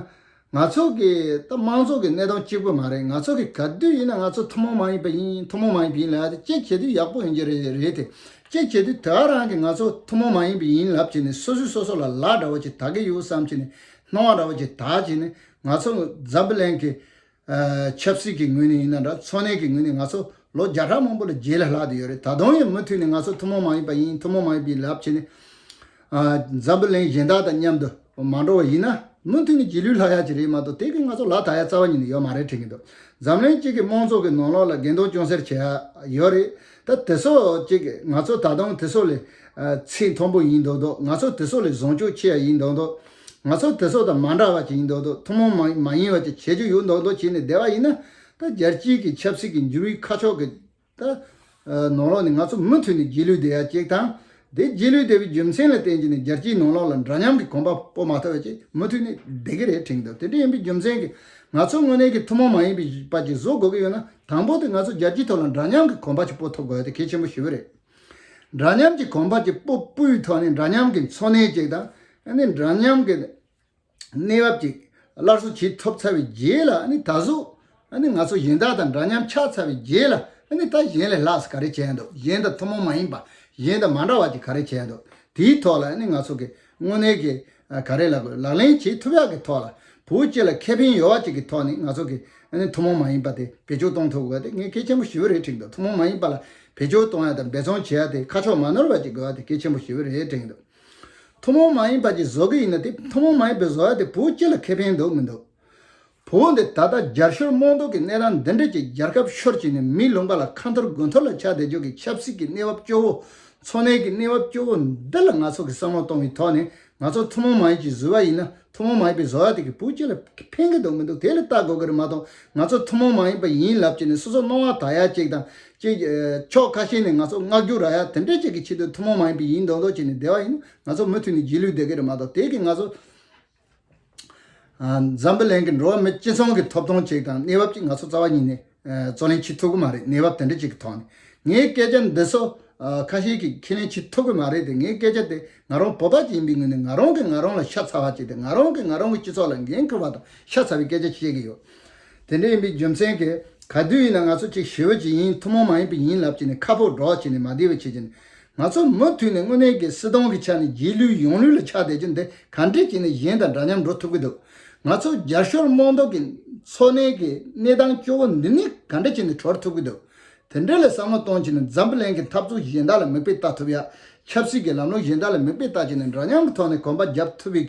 ང་ཚོ་གི་ད་དམངས་གཙོ་གི་གནས་སྟངས་གཅིག་པུ་མ་རེད། ང་ཚོ་གི་ག་དུས་ཡིན་ན་ང་ཚོ་ཐུན་མོང་མ་ཡིན་པ་ཡིན། ཐུན་མོང་མ་ཡིན་པ་ཡིན་ལབ་ཡ་དེ་གཅིག་བྱེད་དུས་ཡག་པོ་ཡིན་གྱི་རེད། རེད་དེ། གཅིག་བྱེད་དུས་དེ་ག་རང་གིས་ང་ཚོ་ཐུན་མོང་མ་ཡིན་པ་ཡིན་ལབ་བྱས་ནས། སོ་སོས་སོ་སོ་ལ་ལག་འདྲ་བོ་ཅིག་འཐག་གི་ཡོད་བསམ་བྱས་ནས། སྣང་བ་འདྲ་བོ་ཅིག་འཐག་བྱས་ནས། ང་ཚོ་འཛམ་བུ་གླིང་གི་ཨ་ཆབ་སྲིད་ཀྱི་ངོས་ནས་ཡིན་ན་འདྲ། འཚོ་གནས་ཀྱི་ངོས་ནས་ང་ཚོ་ལོ་བརྒྱ་ཕྲག་མང་པོ་ལ་རྗེས་ལ་ལྷག་བསྡད་ཡོད་རེད། ད་དུང་ཡང་མུ་མཐུད་ནས་ང་ཚོ་ཐུན་མོང་མ་ཡིན་པ་ཡིན། ཐུན་མོང་མ་ཡིན་པ་ཡིན་ལབ་བྱས་ནས། ཨ་འཛམ་བུ་གླིང་གཞན་དག་དང་མཉམ་དུ་མ་འགྲོ་བ་ཡིན་ན། མུ་མཐུད་ནས་རྗེས་ལུས་ལྷག་ཡ་ཅིག་རེད་མ་གཏོགས། དེ་གིས་ང་ཚོ་ལག་འཐག་ཡ་རྩ་བ་ཉིད་ནས་ཡོད་མ་རེད་དྲན་གྱི་འདུག་འཛམ་གླིང་སྤྱི་ཀྱི་དམངས་གཙོ་གི་ནང་ལོགས་ལ་འགལ་ཟླ་ཅུང་ཟད་བྱེད་ཡ་ཡོད་རེད། ད་དེ་ཚོ་ཅིག་ང་ཚོ་ད་དུང་དེ་ཚོ་ལས་ཨ་ཚད་མཐོན་པོ་ཡིན་མདོག་མདོག་ང་ཚོ་དེ་ཚོ་ལས་བཟང་སྤྱོད་ཆེ་ཡ་ཡིན་མདོག་མདོག་ང་ཚོ་དེ་ཚོ་དང་མ་འདྲ་བ་ཅིག་ཡིན་མདོག་མདོག་ཐུན་མོང་མ་མ་ཡིན་པ་ཅིག་བྱེད་རྒྱུ་ཡོད་མདོག་མདོག་བྱས་ནས་བསྡད་པ་ཡིན་ན། ད་རྒྱལ་སྤྱིའི་གི་ཆབ་སྲིད་ཀྱི་འགྱུར་བའི་ཁ་ཕྱོགས་ཀྱི་ད་ཨ་ནང་ལོགས་ནས་ང་ཚོ་མུ་མཐུད་ནས་རྗེས་ལུས་བསྡད་ཡ་གཅིག་དང་། དེ་རྗེས་ལུས་བསྡད་པའི་རྒྱུ་མཚན་ལ་བརྟེན་བྱས་ནས་རྒྱལ་སྤྱིའི་ནང་ལོགས་ལ་འདྲ་མཉམ་གྱི་གོམ་པ་སྤོ་མ་ཐུབ་པ་ཅིག་མུ་མཐུད་ནས་བསྡད་ཀྱི་རེད་དྲན་གྱི་འདུག་དེ་འདྲ་ཡིན་པའི་རྒྱུ་མཚན་གྱིས་ང་ཚོ་དངོས་གནས་ཀྱི་ཐུན་མོང་མ་ཡིན་པའི་པ་ཅིག་བཟོ་དགོས་ཀྱི་ཡོད་ན། དང་པོ་དེ་ང་ཚོ་རྒྱལ་སྤྱིའི་ཐོག་ལ་འདྲ་མཉམ་གྱི་གོམ་པ་ཅིག་སྤོ་ཐུབ་དགོས་ཡ་དེ་གལ་ཆེན་པོ་ཞེ་པོ་རེད། འདྲ་མཉམ་གྱི་གོམ་པ་ཅིག་སྤོ་སྤོས་ཐོག་ནས་འདྲ་མཉམ་གྱི་འཚོ་གནས་ཅིག་དང་། ཨ་ནི་འདྲ་མཉམ་གྱི་གནས་བབ་ཅིག་སླར་གསོ་བྱེད་ཐུབ་ཚར་བའི་རྗེས་ལ། ཨ་ནི་ད་གཟོད་ཨ་ནི་ང་ཚོ་གཞན་དག་དང་འདྲ་མཉམ་ཆགས་ཚར་བའི་རྗེས་ལ། ཨ་ནི་ད་གཞན་ལས་ལྷག་ཙམ་ག་རེ་བྱས་འདུག་གཞན་དང་ཐུན་མོང་མ་ཡིན་པ། གཞན་དང་མ་འདྲ་བ་ཅིག་ག་རེ་བྱས་འདུག་དེའི་ཐོག་ལ་ཨ་ནི་ང་ཚོ་གི་དངོས་གནས་ཀྱི་ཨ་ག་རེ་ལབ་དགོས། ལག་ལེན་བྱེད་ཐུབ་ཡག་གི་ཐོག་ལ། བོད་སྤྱི་ལ་ཁེ་ཕན་ཡོད་པ་ཅིག་གི་ཐོག་ནས་ང་ཚོ་གི་ཨ་ནི་ཐུན་མོང་མ་ཡིན་པ་དེ་བེད་སྤྱོད་གཏོང་ཐུབ་དགོས་པ་དེ་ངས་གལ་ཆེན་པོ་ཞེ་པོ་རེད་དྲན་འདུག་ཐུན་མོང་མ་ཡིན་པ་ལ་བེད་སྤྱོད་གཏོང་ཡ་དང་འབད་བརྩོན་བྱེད་ཡ་དེ་ཁ་ཕྱོགས་མ་ནོར་བ་ཅིག་དགོས་པ་དེ་གལ་ཆེན་པོ་ཞེ་པོ་རེད་དྲན་འདུག་ཐུན་མོང་མ་ཡིན་པ་ཅིག་བཟོ་གི་ཡིན་ན། དེ་ཐུན་མོང་མ་ཡིན་པའི་བཟོ་ཡ་དེ་བོད་སྤྱི་ལ་ཁེ་ཕན་འདུག་མི་འདུག་བོད་འདི་ད་ལྟ་རྒྱ་ཤོར་རྨོངས་དོག་གི་གནས་སྟངས་འདི་འདྲ་ཅིག་རྒྱལ་ཁབ་ཤོར་བྱས་ནས་མིའི་ལུང་པ་ལ་ཁ་འཐོར་དགུ་འཐོར་ལ་ཆགས་བསྡད་རྒྱུ་གི་ཆབ་སྲིད་ཀྱི་གནས་བབ་སྐྱོ་བོ། འཚོ་གནས་ཀྱི་གནས་བབ་སྐྱོ་བོ་འདི་ལ་ང་ཚོ་གིས་བསམ་བློ་གཏོང་བའི་ཐོག་ནས། ང་ཚོ་ཐུན་མོང་མ་ཡིན་ཅིག་བཟོས་པ་ཡིན་ན། ཐུན་མོང་མ་ཡིན་པའི་བཟོ་ཡ་དེ་གིས་བོད་སྤྱི་ལ་ཕན་གྱི་འདུག་མི་འདུག་དེ་ལ་བལྟ་དགོས་ཀྱི་རེད་མ་གཏོགས། ང་ཚོ་ཐུན་མོང་མ་ཡིན་པ་ཡིན་ལབ་བྱས་ནས་སོ་སོ་སྣང་བ་དག་ཡ་ཅིག་དང་། ཅིག་ཨ་ཕྱོགས་ཁ་ཤས་ནས་ང་ཚོ་བསྔགས་བརྗོད་རག་ཡ་དེ་འདྲ་ཅིག་གི་ཆེད་དུ་ཐུན་མོང་མ་ཡིན་པ་ཡིན་མདོག་མདོག་བྱས་ནས་བསྡད་པ་ཡིན་ན། ང་ཚོ་མུ་མཐུད་ནས་རྗེས་ལུས་བསྡད་ཀྱི་རེད་མ་གཏོགས། དེ་གིས་ང་ཚོ་ཨ་འཛམ་བུ་གླིང་གི་འགྲོ་བ་མི་སྤྱི་ཚོགས་ཀྱི་ཐོབ་ཐང་ཅིག་དང་གནས་བབ་ཅིག་ང་ཚོ་རྩ་བ་ཉིད་ནས་ཨ་རྩོད་ལེན་བྱེད་ཐུབ་ཀྱི་མ་རེད། གནས་བབ་དེ་འདྲ་ཅིག་གི་ཐོག་ནས། ངའི་སྐད་ཆ་འདི་ཚོ་ཨ་ཁ་ཤས་ཀྱིས་ཁས་ལེན་བྱེད་ཐུབ་ཀྱི་མ་རེད་དེ། ངའི་སྐད་ཆ་དེ་ང་རང་བོད་པ་ཅིག་ཡིན་པའི་ངོས་ནས། ང་རང་གིས་ང་རང་ལ་ཤ་ཚ་བ་ཅིག་དང་། ང་རང་གིས་ང་རང་གི་སྤྱི་ཚོགས་ལ་འགན་འཁུར་བ་དང་ཤ་ཚ་བའི་སྐད་ཆ་བཤད་ཀྱི་ཡོད། དེ་འདྲ་ཡིན་པའི་རྒྱུ་མཚན་གྱིས་ ག་དུས་ཡིན་ན་ང་ཚོ་ཅིག་ཞི་བ་ཅིག་ཡིན། ཐུན་མོང་མ་ཡིན་པའི་ཡིན་ལབ་ཅིག་ནས་ཁ་ཕོག་འགྲོ་བ་ཅིག་ནས་མ་བསྡད་པ་བྱེད་ཅིག་ནས། ང་ཚོ་མུ་མཐུད་ནས་དངོས་གནས་ཀྱི་སྲིད་དོན་གྱི་ཆ་ནས་རྗེས་ལུས་ཡོང་ལུས་ལ་ཆགས་བསྡད་རྒྱུ་འདི་ག་འདྲས་ཅིག་ནས་གཞན་དང་འདྲ་མཉམ་འགྲོ་ཐུབ་ཀྱི་འདུག་ང་ཚོ་རྒྱབ་སྐྱོར་དམངས་གཙོ་གི་འཚོ་གནས་ཀྱི་གནས་སྟངས་སྐྱོ་བོ་འདི་ནས་ག་འདྲས་ཅིག་ནས་གྲོལ་ཐུབ་ཀྱི་འདུག་དེ་འདྲས་ལ་བསམ་བློ་གཏོང་བྱས་ནས་འཛམ་བུ་གླིང་གི་འཐབ་རྩོད་གཞན་དག་ལ་མིག་དཔེ་ལྟ་ཐུབ་ཡ། ཆབ་སྲིད་ཀྱི་ལམ་ལུགས་གཞན་དག་ལ་མིག་དཔེ་ལྟ་བྱས་ནས་འདྲ་མཉམ་གྱི་ཐོག་ནས་གོམ་པ་རྒྱབ་ཐུབ་པའི་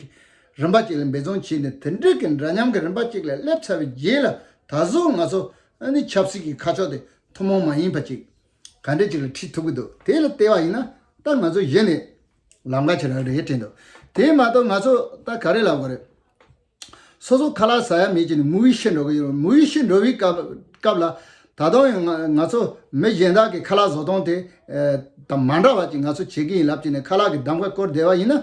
རིམ་པ་ཅིག་ལ་འབད་བརྩོན་བྱས་ནས། དེ་འདྲས་ཀྱི་འདྲ་མཉམ་གྱི་རིམ་པ་ཅིག་ལ་སླེབས་ཚར་བའི་རྗེས་ལ་ད་གཟོད་ང་ཚོ་ཨ་ནི་ཆབ་སྲིད་ཀྱི་ཁ་ཕྱོགས་དེ་ཐུན་མོང་མ་ཡིན་པ་ཅིག་ག་འདྲས་ཅིག་ལ་ཁྲིད་ཐུབ་ཀྱི་འདུག་དེ་ལ་བལྟས་པ་ཡིན་ན་ད་ང་ཚོ་གཞི་ནས་ལམ་ཁ་ཆེ་རང་རེད་དྲན་འདུག་དེ་མ་གཏོགས་ང་ཚོ་ད་ག་རེ་ལབ་དགོས་རེད། སོ་སོ་ཁ་ལག་ཟ་ཡ་མེད་ཅིག་ནས་མུ་གེ་ཤི་འགྲོ་གི་ཡོད། མུ་གེ་ཤི་འགྲོ་བའི་སྐབས་སྐབས་ལ་ད་དུང་ཡང་ང་ང་ཚོ་མི་གཞན་དག་གི་ཁ་ལག་བཟོ་སྟངས་དེ་ཨ་དང་མ་འདྲ་བ་ཅིག་ང་ཚོ་བྱེད་ཀྱི་ཡིན་ལབ་ཅིག་ནས་ཁ་ལག་གི་གདམ་ག་བསྐོར་བསྡད་པ་ཡིན་ན།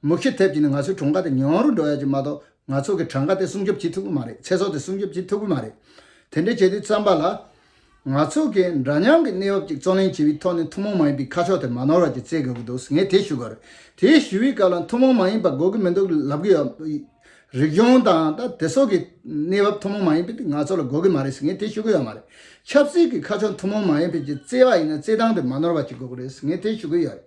མུ་གེ་ཤི་ཐེབས་ཅིག་ནས་ང་ཚོའི་གྲངས་ཀ་དེ་ཉུང་རུ་འགྲོ་ཡ་ཅིག་མ་གཏོགས་ང་ཚོ་གི་གྲངས་ཀ་དེ་སྲུང་སྐྱོབ་བྱེད་ཐུབ་ཀྱི་མ་རེད། ཚེ་སྲོག་དེ་སྲུང་སྐྱོབ་བྱེད་ཐུབ་ཀྱི་མ་རེད། དེ་འདྲ་བྱེད་དུས་ཙམ་པ་ལ། ང་ཚོ་གིས་འདྲ་མཉམ་གྱི་གནས་བབ་ཅིག་རྩོད་ལེན་བྱེད་པའི་ཐོག་ནས་ཐུན་མོང་མ་ཡིན་པའི་ཁ་ཕྱོགས་དེ་མ་ནོར་བ་ཅིག་བཙལ་དགོས་ཀྱི་འདུག་ངས་དེ་ཞུ་དགོས་རེད། དེ་ཞུ་བའི་སྐབས་ལ་ཐུན་མོང་མ་ཡིན་པ་དགོས་ཀྱི་མི་འདུག་ལབ་ཀྱི་ཡོད། རིག་གཞུང་དང་ད་དེ་སོགས་ཀྱི་གནས་བབ་ཐུན་མོང་མ་ཡིན་པ་དེ་ང་ཚོ་ལ་དགོས་ཀྱི་མ་རེད་ཟེར་ངས་དེ་ཞུ་གི་ཡོད་མ་རེད། ཆབ་སྲིད་ཀྱི་ཁ་ཕྱོགས་ཐུན་མོང་མ་ཡིན་པའི་ཅིག་བཙལ་བ་ཡིན་ན་བཙལ་སྟངས་དེ་མ་ནོར་བ་ཅིག་དགོས་ཀྱི་རེད་ཟེར་ངས་དེ་ཞུ་གི་ཡོད་རེད།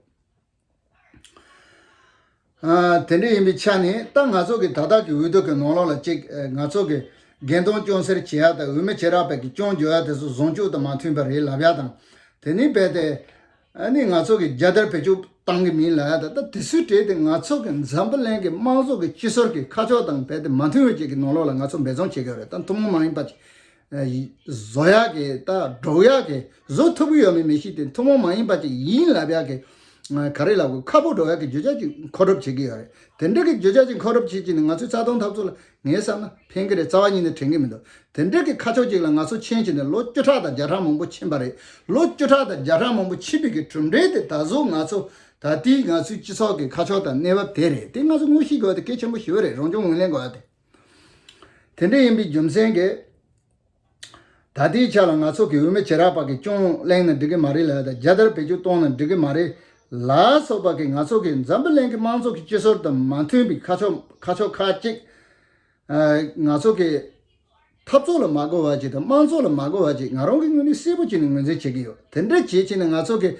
ཨ། དེ་འདྲ་ཡིན་པའི་ཆ་ནས་ད་ང་ཚོ་གི་ད་ལྟ་གི་འོས་བསྡུ་གི་ནང་ལོགས་ལ་གཅིག་ཨ། ང་ཚོ་གི་རྒན་གདོང་སྐྱོན་སེལ་བྱེད་ཡ་དང་འོས་མི་བྱེ་བྲག་པ་གི་སྐྱོན་བརྗོད་ཡ་དེ་ཚོ་བཟང་སྤྱོད་དང་མ་མཐུན་པ་རེད་ལབ་ཡ་དང་། དེ་ནས་རྦད་དེ་ཨ་ནི་ང་ཚོ་གི་རྒྱལ་དར་བེད་སྤྱོད་བཏང་གི་མིན་ལབ་ཡ་དང་། ད་དེ་ཚོའི་གྲས་དེ་ང་ཚོ་གི་འཛམ་བུ་གླིང་གི་དམངས་གཙོ་གི་སྤྱི་ཟུར་གི་ཁ་ཕྱོགས་དང་རྦད་དེ་མ་མཐུན་པ་ཅིག་གི་ནང་ལོགས་ལ་ང་ཚོ་འབད་བརྩོན་བྱེད་དགོས་རེད། ད་ཐུན་མོང་མ་ཡིན་པ་ཅིག་ཨ། བཟོ་ཡག་གི་ད་སྒྲུག་ཡག་གི་བཟོ་ཐུབ་ཀྱི་ཡོད་མེད་མི་ཤེས་ཏེ། ཐུན་མོང་མ་ཡིན་པ་ཅིག་ཡིན་ལབ་ཡག་གི་ཨ། ག་རེ་ལབ་དགོས། ཁག་པོ་འགྲོ་ཡག་གི་བརྗོད་བྱ་ཅིག་མཁོ་སྒྲུབ་བྱེད་ཀྱི་ཡོད་རེད། དེ་འདྲ་གི་བརྗོད་བྱ་ཅིག་མཁོ་སྒྲུབ་བྱེད་ཀྱི་ནི་ང་ཚོའི་རྩ་དོན་འཐབ་རྩོད་ལ་ངས་བསམ་ན་ཕན་གི་རེད། རྩ་བ་ཉིད་ནས་དྲན་གི་མི་འདུག་དེ་འདྲ་གི་ཁ་ཕྱོགས་ཅིག་ལ་ང་ཚོ་ཕྱིན་བྱས་ནས་ལོ་བཅུ་ཕྲག་དང་བརྒྱ་ཕྲག་མང་པོ་ཕྱིན་པ་རེད། ལོ་བཅུ་ཕྲག་དང་བརྒྱ་ཕྲག་མང་པོ་ཕྱིན་པའི་གི་གྲུབ་འབྲས་དེ་ད་གཟོད་ང་ཚོ་ད་ལྟའི་ང་ཚོའི་སྤྱི་ཚོགས་ཀྱི་ཁ་ཕྱོགས་དང་གནས་བབ་དེ་རེད། དེ་ང་ཚོ་ངོ་ཤེས་དགོས་དེ་གལ་ཆེན་པོ་ཞེ་པོ་རེད། རང་སྐྱོང་ངོས་ལེན་དགོས་ཡ་དེ། དེ་འདྲ་ཡིན་པའི་རྒྱུ་མཚན་གྱིས། ད་ལྟའི་ཆ་ལ་ང་ཚོ་གི་འོས་མི་བྱེ་བྲག་པ་གི་སྐྱོན་གླེང་ན་འགྲིག་གི་མ་རེད་ལབ་ཡ་དང་། རྒྱལ་དར་བེད་སྤྱོད་གཏོང་ན་འགྲིག་གི་མ་རེད་ལ་སོགས་པ་གི་ང་ཚོ་གི་འཛམ་བུ་གླིང་གི་དམངས་གཙོ་གི་སྤྱི་ཟུར་དང་མ་མཐུན་པའི་ཁ་ཕྱོགས་ཁ་ཕྱོགས་ཁག་ཅིག་ཨ། ང་ཚོ་གི་འཐབ་རྩོད་ལ་མ་དགོས་པ་ཅིག་དང་དམངས་གཙོ་ལ་མ་དགོས་པ་ཅིག་ང་རང་གི་ངོས་ནས་གསལ་པོ་བྱས་ནས་ངོས་འཛིན་བྱེད་ཀྱི་ཡོད། དེ་འདྲ་བྱེད་བྱས་ནས་ང་ཚོ་གི་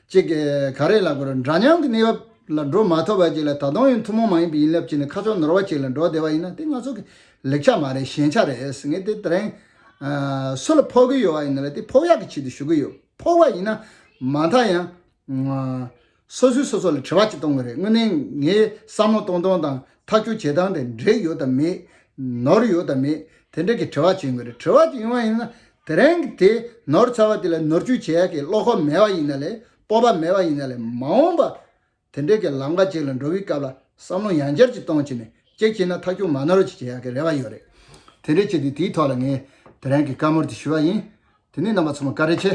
ཅིག་ག་རེ་ལབ་དགོས་རེད། འདྲ་མཉམ་གི་གནས་བབ་ལ་འགྲོ་མ་ཐུབ་པ་ཅིག་ལ་ད་དུང་ཡང་ཐུན་མོང་མ་ཡིན་པ་ཡིན་ལབ་བྱས་ནས་ཁ་ཕྱོགས་ནོར་བ་ཅིག་ལ་འགྲོ་བསྡད་པ་ཡིན་ན་དེ་ང་ཚོ་གི་ལེགས་ཆ་མ་རེད། ཞན་ཆ་རེད། ངས་དེ་དེ་རིང་ཨ། སུ་ལ་ཕོག་གི་ཡོད་པ་ཡིན་ན་ལ་དེ་ཕོག་ཡག་གི་ཆེད་དུ་ཞུ་གི་ཡོད། ཕོག་པ་ཡིན་ན་མ་མཐའ་ཡང་ཨ། སོ་སོས་སོ་སོ་ལ་དྲི་བ་ཅིག་གཏོང་གི་རེད། དངོས་གནས་ངའི་བསམ་བློ་གཏོང་སྟངས་དང་ཐག་གཅོད་བྱེད་སྟངས་དེ་འགྲིག་ཡོད་དམ་མེད། ནོར་ཡོད་དམ་མེད། དེ་འདྲ་གི་དྲི་བ་བྱེད་དགོས་རེད། དྲི་བ་ཅིག་ཡོང་བ་ཡིན་ན་དེ་རིང་གི་དེ་ནོར་ཚར་བ་དེ་ལ་ནོར་བཅོས་བྱེད་ཡག་གི་བློ་ཁོག་མེད་པ་ཡིན་ན་ལས་སྤོབས་པ་མེད་པ་ཡིན་ན་ལས་མ་འོངས་པ་དེ་འདྲ་གི་ལམ་ཁ་ཅིག་ལ་འགྲོ་བའི་སྐབས་ལ་བསམ་བློ་ཡང་བསྐྱར་ཅིག་གཏོང་བྱས་ནས་གཅིག་བྱས་ན་ཐག་གཅོད་མ་ནོར་བ་ཅིག་བྱེད་ཡག་གི་རེ་བ་ཡོད་རེད། དེ་འདྲ་བྱས་དུས་དེའི་ཐོག་ལ་ངས་དེ་རིང་གི་བཀའ་མོལ་དེ་ཞུ་བ་ཡིན། དེ་ནས་རྣམ་པ་ཚང་མ་བཀའ་དྲིན་ཆེ།